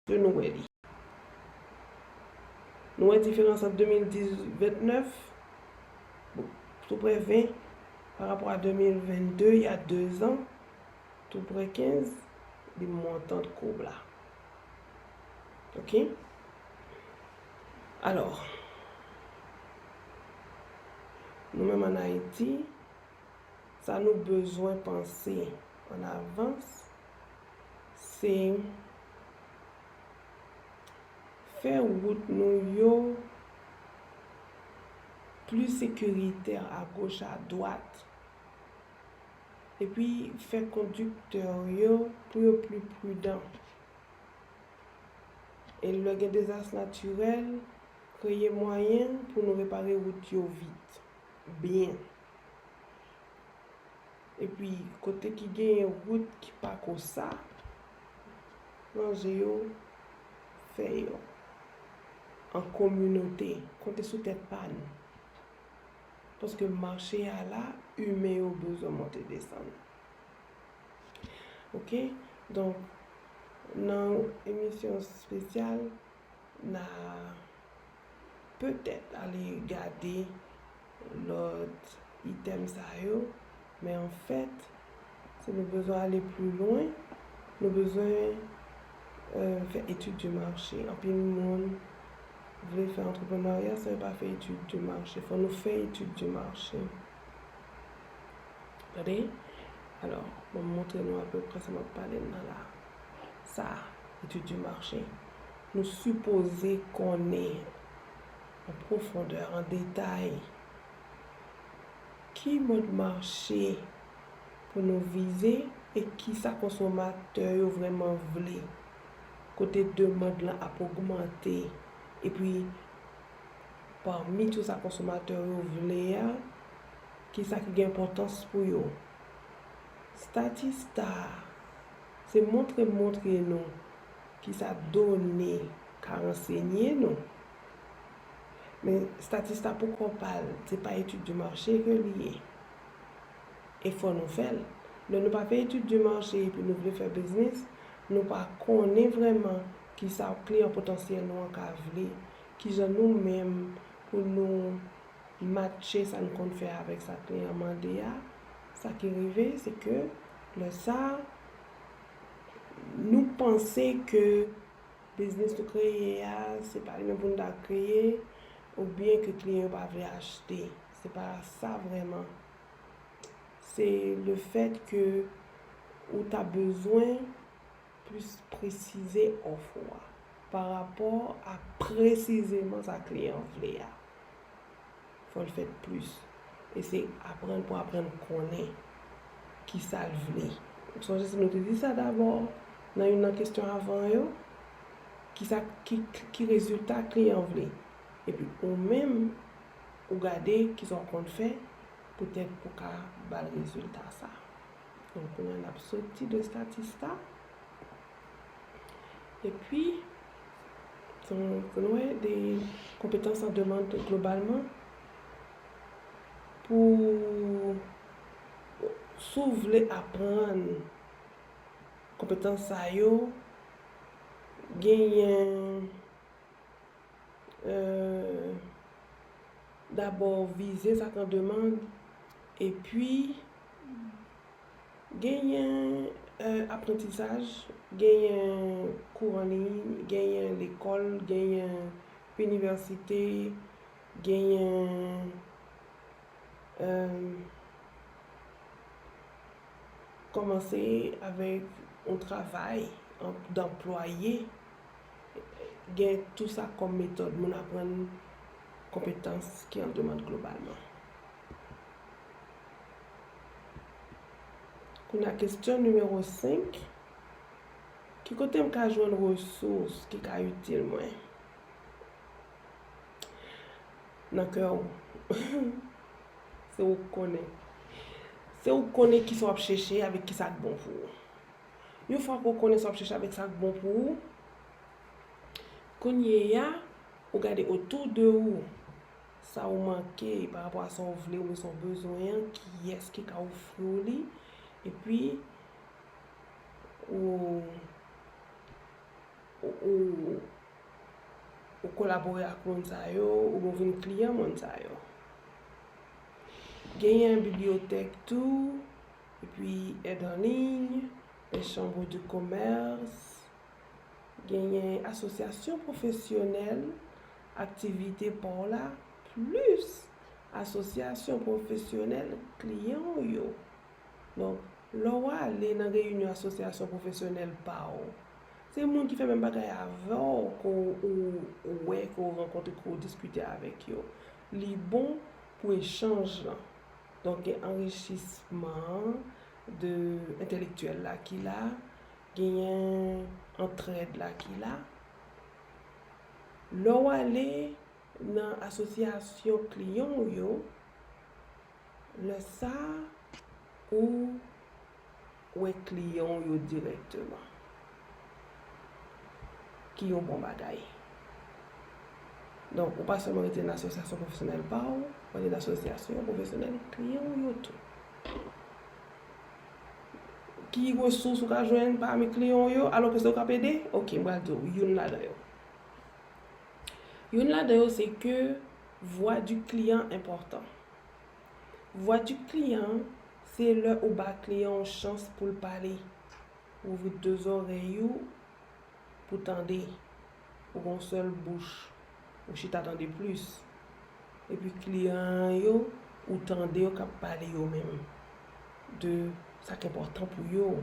Ke nou wè li. Nou wè diferans ant de mil diz, vennèf, bon, touprè ven, pa rapò a de mil vennde, il y a deux ans, touprè kenz, li montant koub la. Oke? Alò, nou menm ann Ayiti, Sa nou bezwen panse an avans, se fè wout nou yo pli sekiritè agoch, adwat, epi fè kondiktè yo pou yo pli pridan. E lè gen dezas natirèl, kreye mwayen pou nou repare wout yo vit, byen. Epi, kote ki genyen wout ki pa konsa, ranje yo, fè yo an kominote, konte sou tèt pa nou. Paske mache a la, imen yo bezwen monte desann. Oke? Donk, nan emisyon espesyal, n a petèt ale gade lòt itèm sa yo, men anfèt, si nou bezwen ale pli lwen, nou bezwen, euh, fè etid de mache. Anpil moun vle fè antreprenarya san yo pa fè etid de mache. Fò nou fè etid de mache. Tande? Alò, mwen montre nou apeprè sa m ap pale nan la. Sa, etid de mache. Nou sipoze konnen an pwofondè, an detay, ki mòd mache pou nou vize e kisa konsomatè yo vrèman vle, kote demann lan ap ogmante, epi pami tout sa konsomatè yo vle a, kisa ki gen enpòtans pou yo. Statista se montre, montre nou kisa done ka ransenye nou. Men Statista pou kò pa l, se pa etid de mache ke li ye. E fò nou fè l. Lè nou pa fè etid de mache epi nou vle fè biznis, nou pa konnen vrèman kisa kliyan potansyèl nou an ka vle, kijan nou menm pou nou matche sa n konn fè avèk sa kliyan mande a, sa ki rive, se ke lè sa a, nou panse ke biznis nou kreye a, se pa li menm pou nou ta kreye, oubyen ke kliyan yo pa vle achte. Se pa sa vrèman. Se le fèt ke ou ta bezwen plis presize òf ou a pa rapò a presizeman sa kliyan vle a. Fò l fèt plis. E se aprann pou aprann konnen kisa l vle. Sonje si nou te di sa dabò nan youn nan kesyon avan yo, kisa, ki, ki rezilta kliyan vle. Epi ou menm, ou gade kisa w konn fè poutèt pou ka ba l rezilta sa. Donk, kounye a n ap soti de Statista. Epi, nou, nou wè de konpetans an demann globalman. Pou, si w vle aprann konpetans sa yo, genyen, euh, dabò vize sa k an demann, epi genyen, euh, aprantisaj, genyen kou an liy, genyen lekòl, genyen inivèsite, genyen, euh, kòmanse avèk yon travay an, danplwaye, gen tou sa kòm metòd moun aprann konpetans ki an demann globalman. Kounye a, kesyon nimewo senk, ki kote m ka jwenn resous ki ka itil mwen? Nan kè w. Se ou k konnen. Se ou k konnen kisa w ap chèche avèk kisa k bon pou ou. Yon fwa ke w konnen sa w ap chèche avèk sa k bon pou ou, kounye a, ou gade otou de ou, sa ou manke pa rapò a sa w vle oubyen sa w bezwen an, kiyès ki ka ofri w li, epi ou, ou, ou, ou kolabore ak moun sa yo, oubyen w vin kliyan moun sa yo. Genyen bibliyotèk tou, epi èd an liy, les chambres de commerce, genyen asosyasyon pwofesyonèl, aktivite pa w la, plis asosyasyon pwofesyonèl kliyan w yo. Donk, lè w ale nan reyinyon asosyasyon pwofesyonèl pa w, se moun ki fè menm bagay avè w ke w, ou, ou wè, ke w rankontre, ke w diskite avèk yo. Li bon pou echanj lan. Donk, gen anrichisman de entèlektyèl la ki la, genyen antrèd la ki la. Lè w ale nan asosyasyon kliyan w yo, lè sa a, ou wè kliyan w yo dirèkteman, ki yon bon bagay. Donk, ou pa sèlman rete nan asosyasyon pwofesyonèl pa w, ou rete nan asosyasyon pwofesyonèl kliyan w yo tou. Ki resous ou ka jwenn pami kliyan w yo, alò ke se ou k ap ede? Ok, m pral di w youn ladan yo. Youn ladan yo, se ke vwa di kliyan enpòtan. Vwa di kliyan, se lè ou ba kliyan w chans pou l pale. Ou ouvri de zòrèy ou pou tande. Ou gen yon sèl bouch. Ou chita tande plis. Epi kliyan yo, ou tande yo k ap pale yo menm de sa k enpòtan pou yo.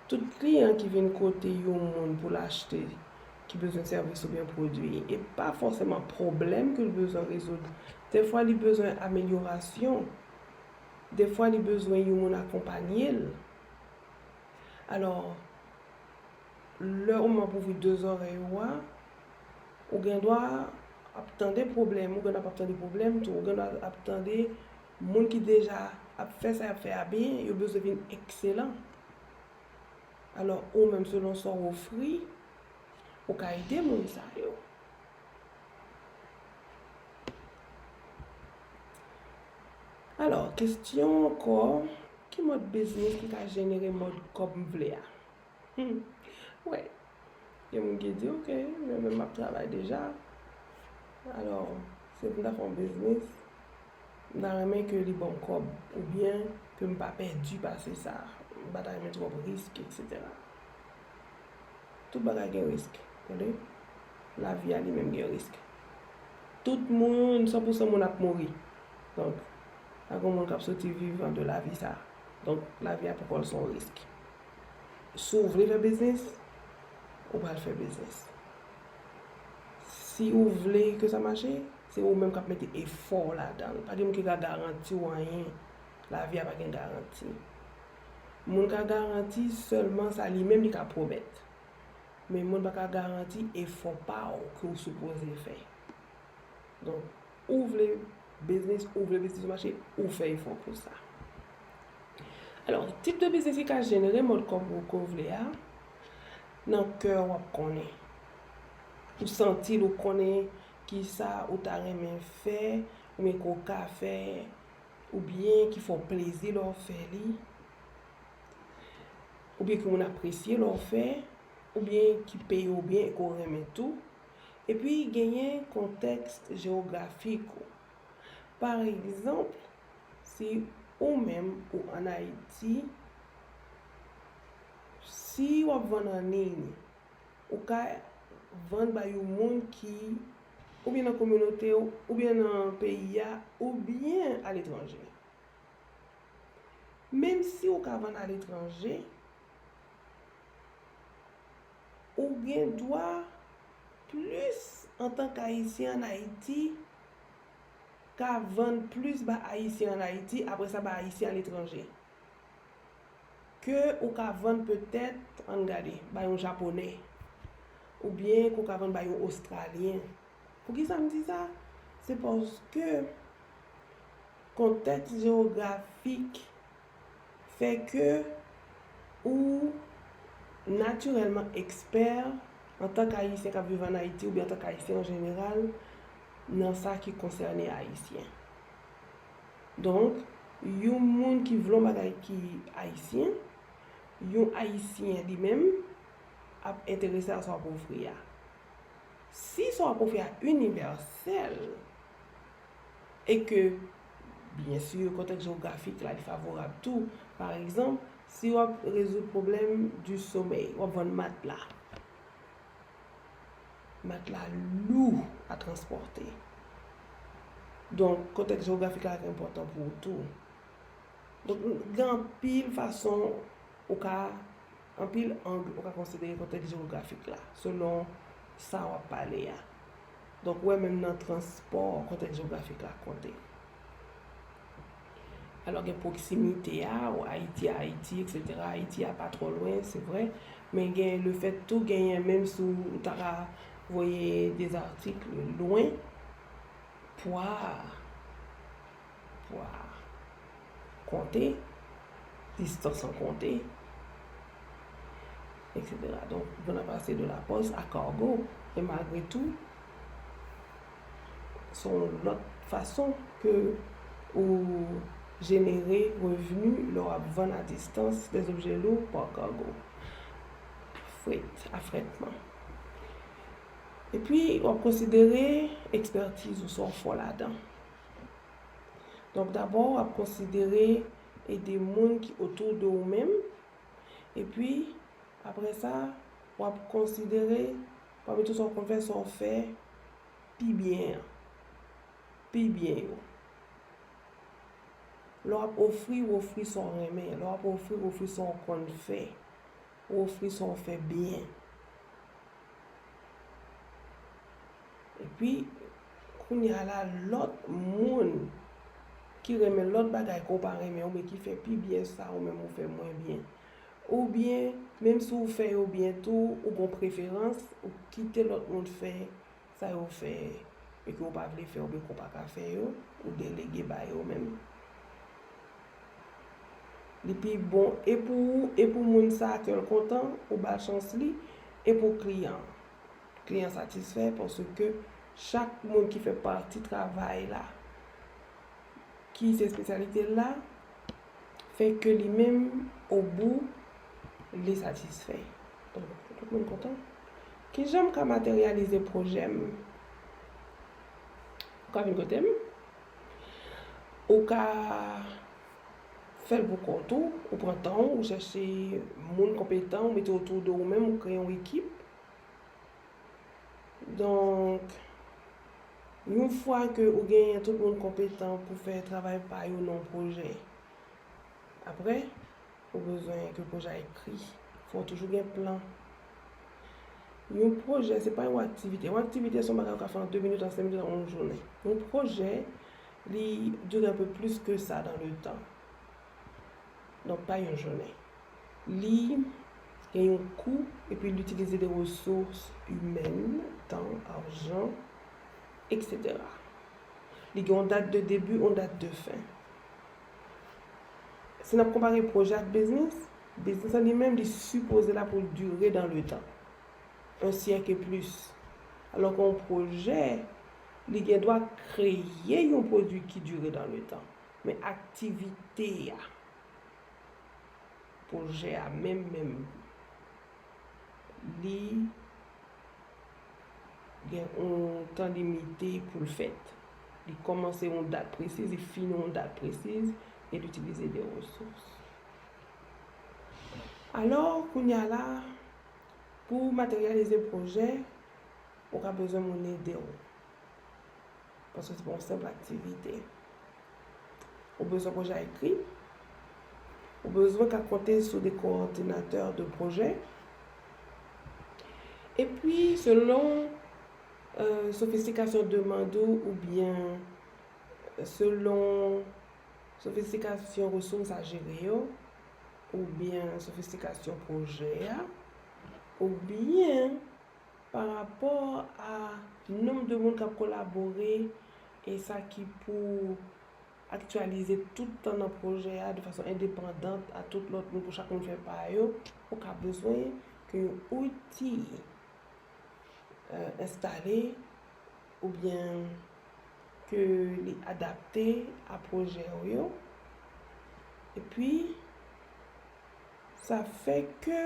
Tout kliyan ki vin kote yon moun pou l achte, ki bezwen sèvis oubyen pwodui, e pa fòseman pwoblèm ke l bezwen rezoud. Dèfwa li bezwen amelyorasyon. Dèfwa li bezwen yon moun akonpanye l. Alò, lè ou menm ap ouvri de zòrèy ou a, ou gen dwa ap tande pwoblèm, ou gen dwa ap tande pwoblèm tou, ou gen dwa ap tande moun ki deja ap fè sa y ap fè a byen, yo bezwen vin ekselan. Alò, ou menm, selon sa w ofri, ou ka ede moun sa yo. Alò, kesyon ankò, ki mòd biznis ki ka jenere mòd kòb m vle a? Hmm. Wè. Gen moun ki di, ok, mwen menm m ap travay deja. Alò, si m ta fè yon biznis, m ta renmen ke li ban m kòb, oubyen ke m pa pèdi pase sa. M pa ta renmen twòp risk, etsetera. Tout bagay gen risk, tande? Lavi a li menm gen risk. Tout moun, san pou san moun ap mouri. Donk, pa gen moun k ap soti vivan de lavi sa. Donk, lavi a pou kò l se yon risk. Si w vle fè biznis, ou pral fè biznis. Si ou vle ke sa mache, se ou menm k ap mete efò w ladan l. Pa gen moun ki ka garanti w anyen. Lavi a pa gen garanti. Moun ka garanti sèlman sa li menm li ka pwomèt. Men moun pa ka garanti efò pa w ke w sipoze fè. Donk, ou vle biznis, ou vle biznis mache, ou fè efò pou sa. Alò, tip de biznis ki ka jenere mòd kòb ou ke w vle a, nan kè w ap konnen. Ou santi l, ou konnen kisa ou ta renmen fè, oubyen ke w ka fè, oubyen ki fè w plezi lè w fè li, oubyen ke moun apresye lè w fè, oubyen ki peye w byen e ke w renmen tou. Epi genyen kontèks jewografik ou. Pa egzanp, si ou menm ou ann Ayiti, si w ap vann an liy, ou ka vann ba yon moun ki oubyen nan kominote w, oubyen nan peyi a, oubyen aletranje. Menm si ou ka vann aletranje, ou gen dwa plis antanke Ayisyen ann Ayiti, ka vann plis ba Ayisyen ann Ayiti, apre sa ba Ayisyen aletranje. Ke ou ka vann petèt, ann gade, ba yon Japonè, oubyen ke w ka vann ba yon Ostralyen. Poukisa m di sa? Se paske kontèks jewografik fè ke ou natirèlman ekspè antanke Ayisyen k ap viv ann Ayiti oubyen antanke Ayisyen an jeneral nan sa ki konsène Ayisyen. Donk, yon moun ki vle yon bagay ki ayisyen, yon Ayisyen li menm ap enterese a sa w ap ofri a. Si sa w ap ofri a inivèsèl, e ke, byen si, kontèks jewografik la, li favorab tou. Pa egzanp, si w ap rezoud pwoblèm du sommeil, w ap vann matla. Matla lou a transpòte. Donk, kontèks jewografik la enpòtan pou ou tou. Donk, gen anpil fason ou ka, anpil ang ou ka konsidere kontèks jewografik la, selon sa w ap pale a. Donk, ou wè menm nan transpò, kontèks jewografik la konte. Alò, gen pwoksimite a, ou Ayiti a Ayiti, etsetera. Ayiti a pa twò lwen, se vre, men gen le fèt tou genyen, menm si w ta ka voye de zatik lwen, pwa, pwa konte, distans an konte, etsetera. Donk, nou pase de la pòs a cargo, e malgre tou, se yon lòt fason ke ou jenere revni lè w ap vann a distans des objets lourds par cargo. Fret, afrètman. Epi, w ap konsidere ekspètiz ou, sa w fò ladan. Donk, dabò, w ap konsidere ede moun ki otou de ou menm. Epi, apre sa, w ap konsidere, pami tout sa w konn fè, sa w fè pi byen an. Pi byen yo. Lè w ap ofri, w ofri sa w renmen. Lè w ap ofri, w ofri sa w konn fè. Ou ofri sa w fè byen. Epi, kounye a la, lòt moun ki renmen lòt bagay ke w pa renmen, oubyen ki fè pi byen sa ou menm ou fè mwen byen. Oubyen, menm si w fè yo byen tou, ou gon preferans, ou kite lòt moun fè sa yo fè e ke w pa vle fè oubyen ke w pa ka fè yo, ou delege ba yo menm. Li pi bon e pou ou, e pou moun sa a ke l kontan, ou ba l chans li, e pou kliyan an. Kliyan satisfè paske chak moun ki fè pati travay la, ki se espesyalite l la, fè ke li menm, obou, li satisfè. Donk, tout moun kontan. Kijan m ka materyalize pwojè m? Ou ka vin kote m. Ou ka fè l pou kont ou, ou pran tan w, ou chèche moun konpetan, ou mete otou de ou menm, ou kreye yon ekip. Donk, yon fwa ke ou genyen tout moun konpetan pou fè travay pa yo nan yon pwojè, apre, ou bezwen ke pwojè a ekri. Fò w toujou gen plan. Yon pwojè, se pa yon aktivite. Yon aktivite, se yon bagay ou ka fè an de minit, an senk minit, an yon jounen. Yon pwojè, li dire un peu plus que ça dans le temps. Donk, pa yon jounen. Li gen yon kou, epi li itilize de resous imèn, tan, ajan, etsetera. Li gen yon dat de debi, yon dat de fen. Si n ap konpare pwojè ak biznis, biznis an li menm, li sipoze la pou dire dans le temps. Un siècle et plus. Alò ke yon pwojè, li gen dwa kreye yon pwodui ki dire dans le temps. Men aktivite a, pwojè a menm, menm, li gen yon tan limite pou l fèt. Li kòmanse yon dat presiz, li fini yon dat presiz, e li itilize de resous. Alò, kounye a la, pou materyalize pwojè, ou ka bezwen moun ede w. Paske se pa yon senp aktivite. Ou bezwen pwojè a ekri. Ou bezwen ka konte sou de kowòdinatè de pwojè. Epi, selon, euh, sofistikasyon demann ou oubyen selon sofistikasyon resous a jere yo, oubyen sofistikasyon pwojè a, oubyen pa rapò a nonb de moun k ap kolabore e sa ki pou aktyalize tout tan nan pwojè a de fason endepandant a tout lòt moun pou chak moun fè pa yo, ou ka bezwen ke yon outi, euh, enstale oubyen ke li adapte a pwojè w yo. Epi, sa fè ke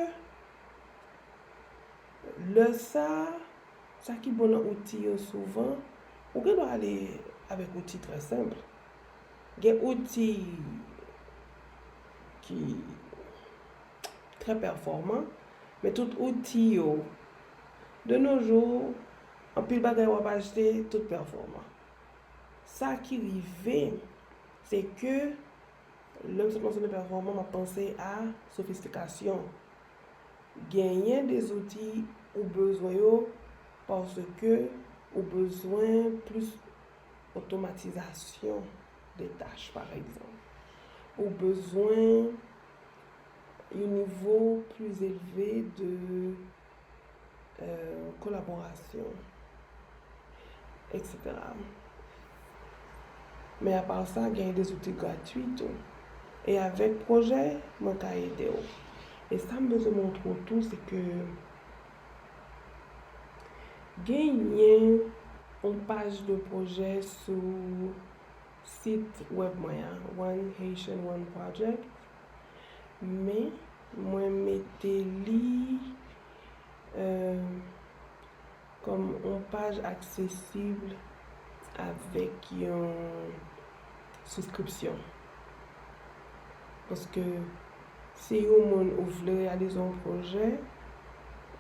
lè sa, sa ki bon nan outi yo souvan, ou gen dwa ale avèk outi trè senp. Gen outi ki trè pèfòman, men tout outi yo, de nos jours, anpil bagay w ap achte, tout pèfòman. Sa ki rive, se ke, Lè m sot panse nan pèfòmans, m ap panse a sofistikasyon. Genyen de zouti ou bezwen yo paske ou bezwen plis otomatizasyon de tach, pa egzanp. Ou bezwen yon nivo plis elve de euh, kolaborasyon, et cetera. Men apa sa, gen de zouti gratwi tou. E avèk pwojè, mwen ka ede w. E sa m bezwen montre w tou, se ke genyen yon paj de pwojè sou sit wèb mwen an, One Haitian One Project. Men, mwen mete li euh, kòm yon paj aksesib avèk yon souskripsyon. Paske si yon moun ou vle reyalize yon pwojè,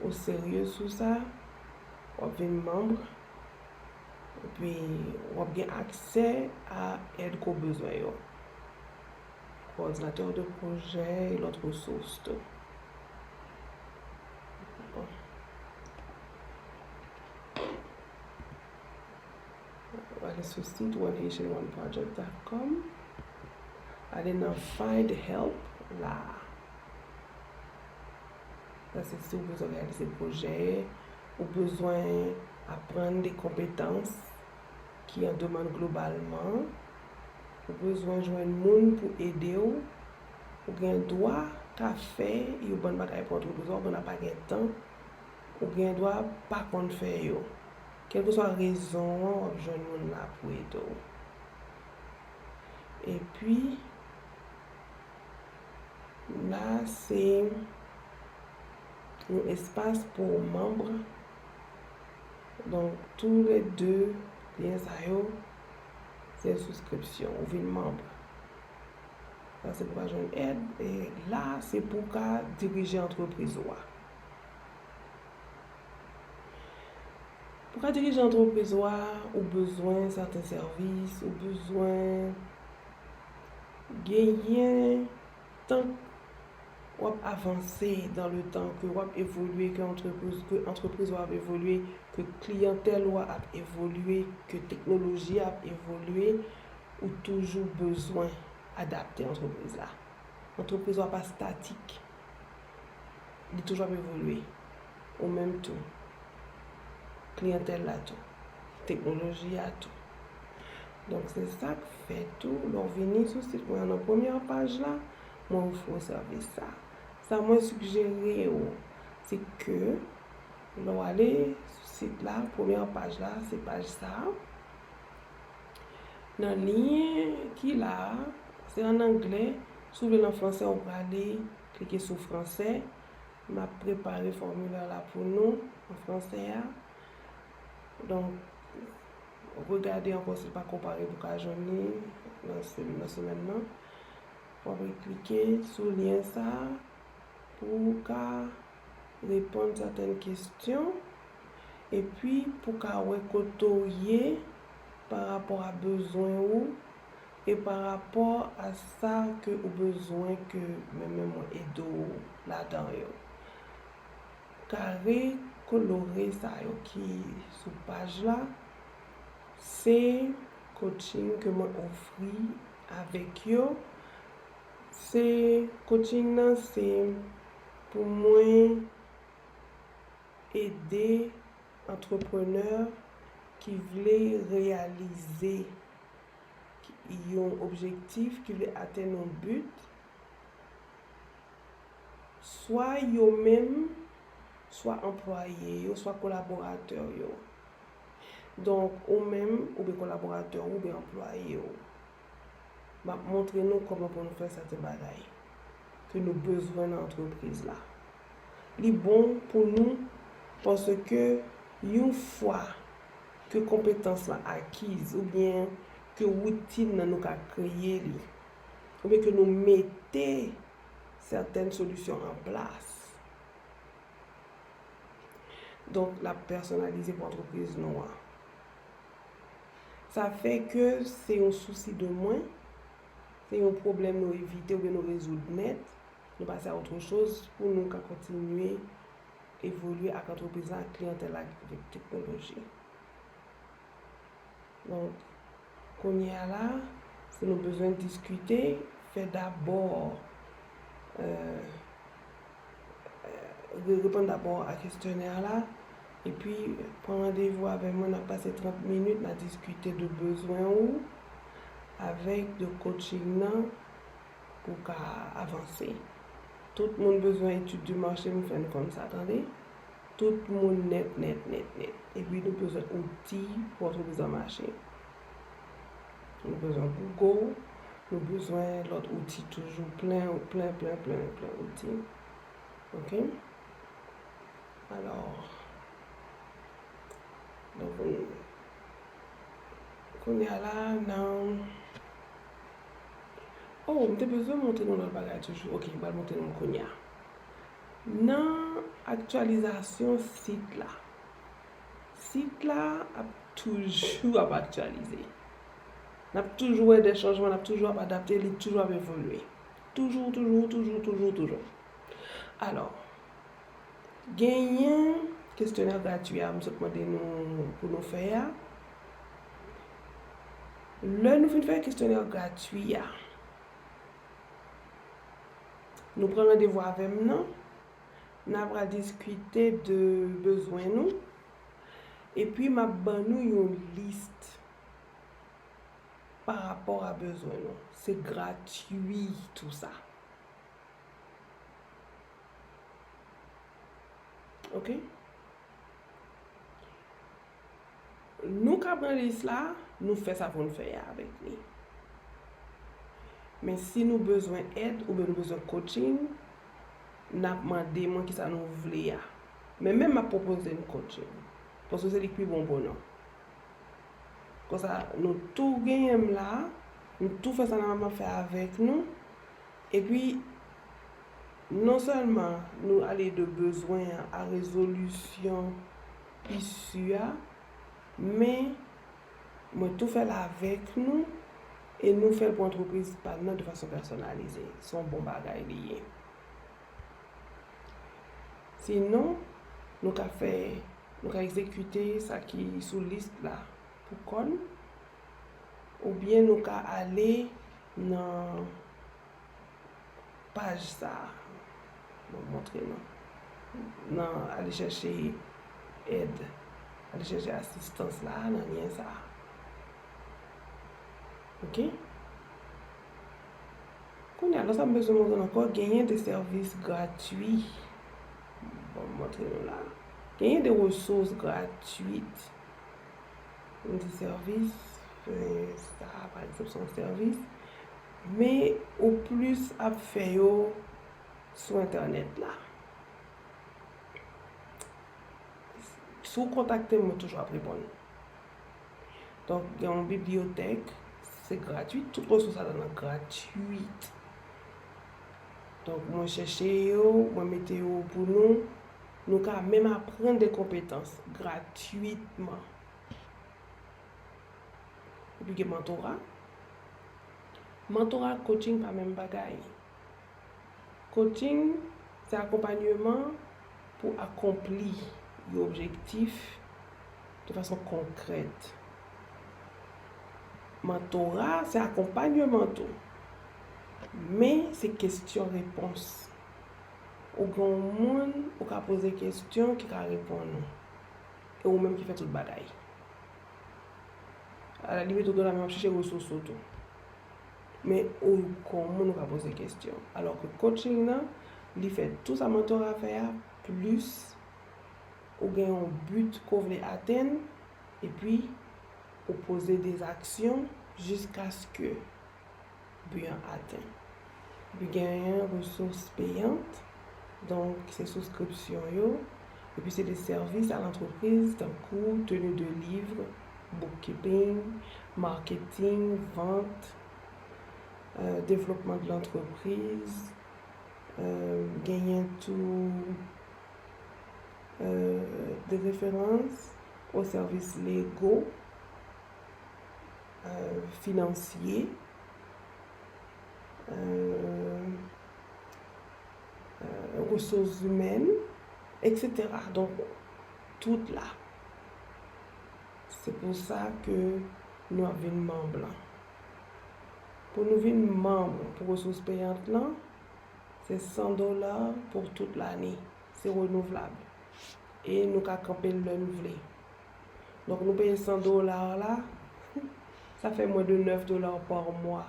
ou serye sou sa, w ap vin manm, epi w ap gen aksè a èd ke w bezwen yo. Coordinateur de projet et lòt resous tou. Bon. Ale sou sit one haitian one project dot com. Ale nan Find Help la. Sa se si w bezwen reyalize pwojè, ou bezwen aprann de konpetans ki an demann globalman, ou bezwen jwenn moun pou ede w, ou gen dwa ka fè yon bann bagay pou antrepriz ou, ou konn ap pa gen tan, ou gen dwa pa konn fè yo. Kèlkeswa rezon an, w ap jwenn moun la pou ede w. Epi, la, se yon espas pou manm. Donk, tou le de lyen sa yo, se souskripsyon, ou vin manm. Sa se pou ka jwenn èd, e la, se pou ka dirije antrepriz ou a. Pou ka dirije antrepriz ou a, ou bezwen sèten sèvis, ou bezwen genyen tank w ap avanse dan le tan, ke w ap evolye, ke antrepriz, ke antrepriz ou a ap evolye, ke kliyantèl ou a ap evolye, ke teknoloji a ap evolye, ou toujou bezwen adapte antrepriz la. Antrepriz ou a pa statik. Li toujou ap evolye. Ou menm tou. Kliyantèl la tou. Teknoloji a tou. Donk, se sa k fè tou, lè w vini sou sit mwen an, nan premyè paj la, mwen ofri w sèvis sa. Sa mwen sigjere w, se ke lè w ale sou sit la, premyè paj la, se paj sa a. Nan lyen ki la a, se ann anglè. Si w vle l an fransè, ou prale klike sou fransè. M ap prepare fòmilè la pou nou an fransè a. Donk, regade ankò si l pa konpare pou ka jwenn li nan se-, nan semèn nan. W ap reklike sou lyen sa a pou w ka reponn sèten kesyon, epi pou w ka wè kote w ye pa rapò a bezwen ou e pa rapò a sa ke ou bezwen ke mwen menm mwen ede w ladan yo. Kare kolore sa yo ki sou paj la, se coaching ke mwen ofri avèk yo. Se coaching nan, se pou mwen ede antreprenè ki vle reyalize yon objektif, ki vle atenn yon but, swa yo menm, swa anplwaye yo, swa kolaboratè yo. Donk, ou menm, oubyen kolaboratè w, oubyen anplwaye w. M ap montre nou kòman pou nou fè sèten bagay ke nou bezwen nan antrepriz la. Li bon pou nou paske yon fwa ke konpetans la akiz oubyen ke woutin nan nou ka kreye li, oubyen ke nou mete sèten solisyon an plas, donk, l ap pèsonalize pou antrepriz nou an. Sa fè ke se yon sousi de mwen se yon pwoblèm nou evite oubyen nou rezoud nèt, nou pase a otre choz pou nou ka kontinye evolye ak antrepriz la, ak kliyantèl la, avèk teknoloji. Donk, kounye a la, si nou bezwen diskite, fè dabò, euh, euh, re-, reponn dabò a kesyonè a la, epi pran randevou avè mwen, n ap pase trant minit, n a diskite de bezwen ou avèk de coaching nan pou w ka avanse. Tout moun bezwen etid di mache, m fè n konn sa, tande? Tout moun nèt, nèt, nèt, nèt. Epi nou bezwen outi pou antrepriz lan mache. Nou bezwen Google, nou bezwen lòt outi toujou, plen, plen, plen, plen, plen outi. Ok? Alò, donk, kounye a la, nan, oh, m te bezwen montre nou lòt bagay toujou. Ok, m pral montre nou kounye a. Nan aktyalizasyon sit la, sit la ap toujou ap aktyalize. N ap toujou wè de chanjman, n ap toujou ap adapte, li toujou ap evolye. Toujou, toujou, toujou, toujou, toujou. Alò, genyen kesyonè gratwi a, m sot mande nou pou nou fè a. Lè nou fin fè kesyonè gratwi a, nou pran randevou avè m nan, n a pral diskite de bezwen nou, epi m ap ban nou yon lis pa rapò a bezwen nou. Se gratwi tou sa. Ok? Nou ka pran lis la, nou fè sa pou n fè avèk li. Men si nou bezwen èd oubyen nou bezwen coaching, n ap mande mwen kisa nou vle a. Men menm m ap pwopoze n coaching. Paske se li k pi bon pou nou. Konsa, nou tou genyen m la, nou tou fè sa n ap fè avèk nou. Epi, non sèlman nou ale de bezwen an a rezolisyon isi a, men mwen tou fè l avèk nou e nou fè l pou antrepriz pa n nan de fason pèsonalize. Se yon bon bagay li ye. Sinon, nou ka fè, nou ka egzekite sa ki sou lis la pou kò n, oubyen nou ka ale nan paj sa a. Bon, montre nou. Nan ale chèche èd. Ale chèche asistans la nan lyen sa a. Ok? Kounye a, lòt sa m bezwen montre nou ankò, genyen de sèvis gratwi. Bon, m montre nou la. Genyen de resous gratwit. M di sèvis, e, sa, pa egzanp, se yon sèvis. Men ou plis ap fè yo sou entènèt la. Si w kontakte m, mwen toujou ap reponn. Donk, gen yon bibliyotèk, se gratwit, tout resous ladan nan gratwit. Donk, mwen chèche yo, mwen mete yo pou nou. Nou ka menm aprann de konpetans gratwitman. Epi gen mentora. Mentora ak coaching pa menm bagay. Coaching, se akonpanyeman pou akonpli yon objektif de fason konkrèt. Mentora, se akonpanyeman tou. Men, se kesyon repons. Ou gen yon moun, ou ka poze kesyon ki ka reponn ou. E ou menm ki fè tout bagay. A la limit, ou gen dwa menm ap chèche resous ou tou. Men ou kon moun ou ka poze kesyon. Alò ke coaching nan, li fè tou sa mentora fè a, plis ou gen yon but ke w vle atenn, epi ou poze de aksyon jiskaske bi an atenn. Epi genyen resous peyant, donk se souskripsyon yo, epi se de sèvis a lantrepriz tankou tenue de livre, bookkeeping, marketing, vant, euh, devlopman de lantrepriz, euh, genyen tou, euh, de référence aux services légaux, euh, financiers, euh, euh, ressources humaines, et cetera. Donk, tout la. Se pou sa ke nou ap vin manm lan. Pou nou vin manm pou resous peyant lan, se san dola pou tout lane. Se renouvlab. E nou ka kanpe l lè n vle. Donk, nou peye san dola la, sa fè mwens de nèf dola pa mwa.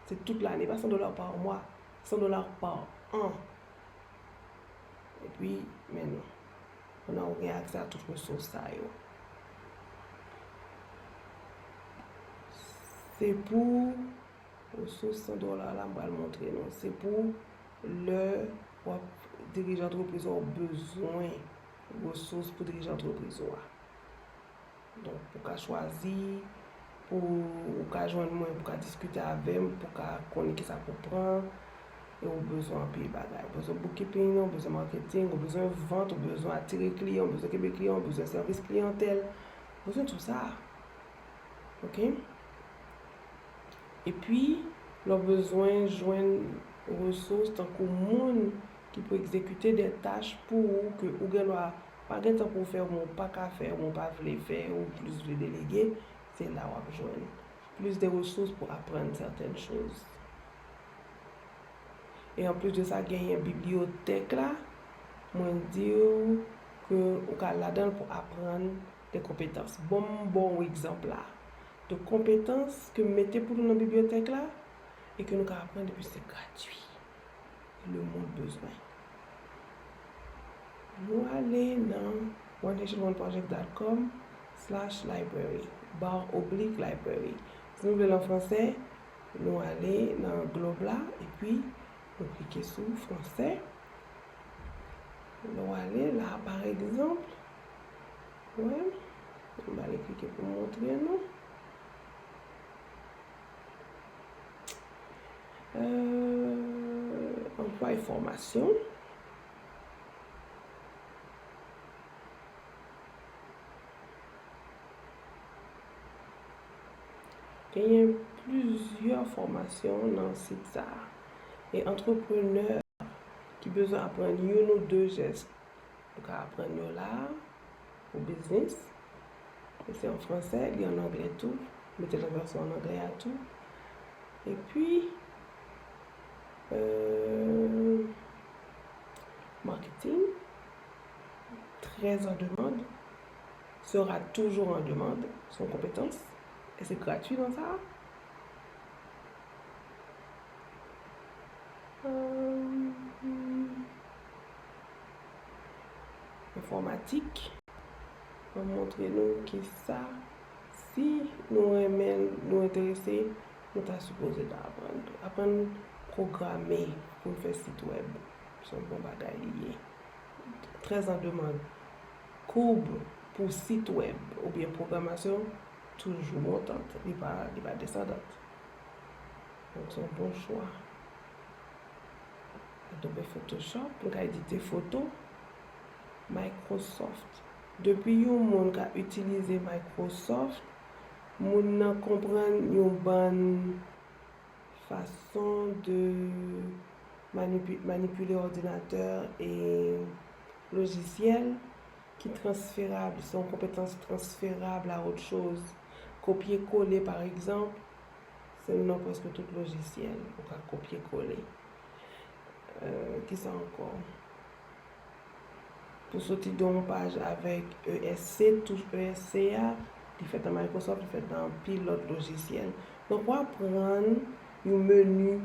Se tout lane, pa san dola pa mwa, san dola pa an. Epi, men nou, kounye a ou gen aksè a tout resous sa yo. Se pou resous san dola la, m pral montre nou. Se pou lè w ap dirije antrepriz ou, ou bezwen resous pou dirije antrepriz ou a. Donk, pou ka chwazi, pou ou ka jwenn mwen, pou ka diskite avè m, pou ka konnen kisa pou pran, e ou bezwen anpil bagay. Ou bezwen bookkeeping, ou bezwen marketing, ou bezwen vant, ou bezwen atire kliyan, ou bezwen kenbe kliyan, ou bezwen sèvis kliyantèl, ou bezwen tou sa. Ok? Epi, lè w bezwen jwenn resous tankou moun ki pou egzekite de tach pou ou ke ou gen dwa pa gen tan pou w fè, oubyen ou pa ka fè, oubyen ou pa vle fè, ou plis vle delege, se la w ap jwenn plis de resous pou aprann sètèn choz. E anplis de sa, genyen bibliyotèk la, mwen di w ke ou ka al ladan l pou aprann de konpetans. Bon, m ba w egzanp la de konpetans ke m mete pou nou nan bibliyotèk la e ke nou ka aprann epi se gratui. Lemonn bezwen. Nou ale nan one nation one project dot com slash library, barre oblique library. Si nou vle l an fransè, nou ale nan globe la, epi nou klike sou fransè. Nou ale la, pa egzanp, wè, m ale klike pou montre nou. Euh, anplwa e fòmasyon. Genyen plizyè fòmasyon nan sit sa a. E antreprenè ki bezwen aprann youn ou de jès, ou ka aprann yo la a, pou biznis. E se an fransè, li an anglè tou. Mete nan vèsyon an anglè a tou. Epi, euh, marketing, très en demande, sera toujours en demande, se yon konpetans. E se gratui nan sa a. Euh, enfòmatik. Mwen montre nou kisa, si nou renmen, nou enterese, nou ta sipoze ta aprann. Aprann pwograme pou n fè sit wèb. Se yon bon bagay li ye. Très en demande. Koub pou sit wèb oubyen pwogramasyon toujou montant, li pa, li pa desandan. Donk, se yon bon chwa. Adobe Photoshop, nou ka edite foto. Microsoft. Depi yon moun ka itilize Microsoft, moun nan konprann yon bann fason de manipi-, manipile òdinatè e lojisyèl ki transferab, se yon konpetans transferab a autre chose. Kopye kole, pa egzanp, se nan prèske tout lojisyèl, ou ka kopye kole. Euh, kisa ankò? Pou soti de yon paj avèk E S C, touch E S C a, li fèt nan Microsoft, li fèt nan anpil lòt lojisyèl. Donk, w aprann yon meni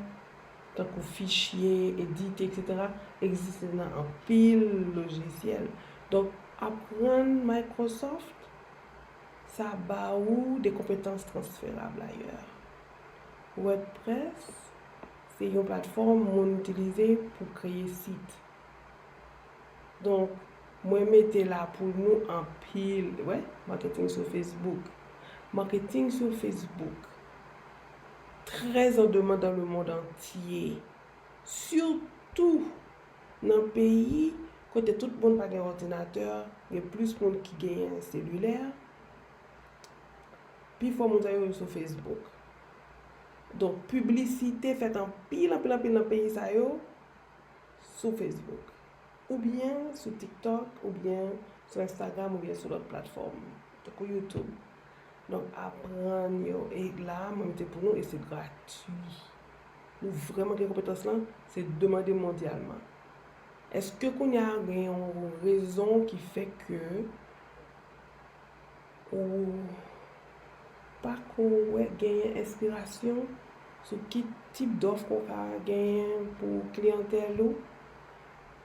tankou fichye, edite, et cetera, egziste nan anpil lojisyèl. Donk, aprann Microsoft, sa ba ou de konpetans transferab ayè. WordPress, se yon platfòm moun itilize pou kreye sit. Donk, mwen mete la pou nou anpil, wè, marketing sur Facebook. Marketing sur Facebook, très en demande dans le monde entier. Sitou nan peyi kote tout moun pa gen òdinatè, gen plis moun ki genyen selilè. Pifò moun sa yo, yo sou Facebook. Donk, piblisite fèt anpil, anpil, anpil nan peyi sa yo sou Facebook, oubyen sou TikTok, oubyen sou Instagram, oubyen sou lòt platfòm, tankou YouTube. Donk, aprann yo. E la, mwen mete pou nou, e se gratui. Nou vrèman gen konpetans lan, se demande mondyalman. Èske kounye a gen yon rezon ki fè ke ou pa ko wè genyen enspirasyon sou ki tip dòf ke w ka genyen pou kliyantèl ou,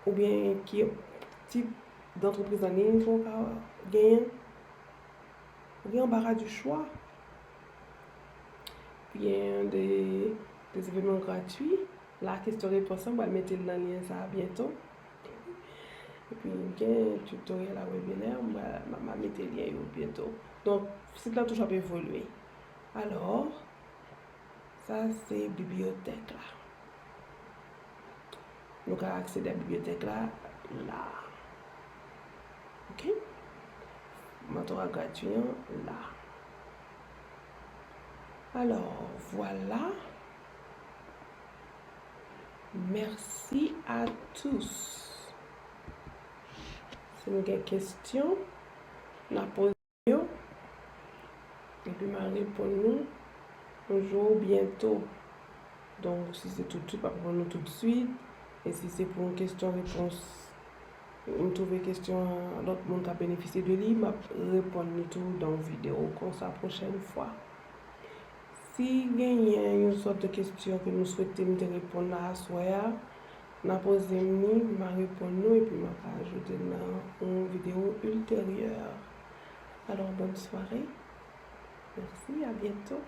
oubyen ki tip dantrepriz an liy ke w ka genyen? Ou gen anbara di chwa. Gen de, de evènman gratui. La, kesyon repons lan, m pral mete l nan lyen sa a byento. Epi, gen tutorial a webinè, m pral, m, m ap mete lyen yo byento. Donk, sit la toujou ap evolye. Alò, sa se bibliyotèk la. Nou ka aksede a bibliyotèk la, la. Ok? Mentora gratui an, la. Alò, vwala. Mèsi a tous. Si nou gen kesyon, n a poze yo, epi m a reponn nou yon jou ou byento. Donk, si se toutswit, m ap reponn nou toutswit. E si se pou yon kesyon repons, m twouve kesyon an, lòt moun ka benefisye de li, m ap reponn li tou nan yon videyo konsa pwochèn fwa. Si genyen yon sòt de kesyon ke nou swete m te reponn la aswè a, n a poze m li, m a reponn nou epi m a ka ajoute l nan yon videyo ilteryè. Alors, bonne soirée. Merci, à bientôt.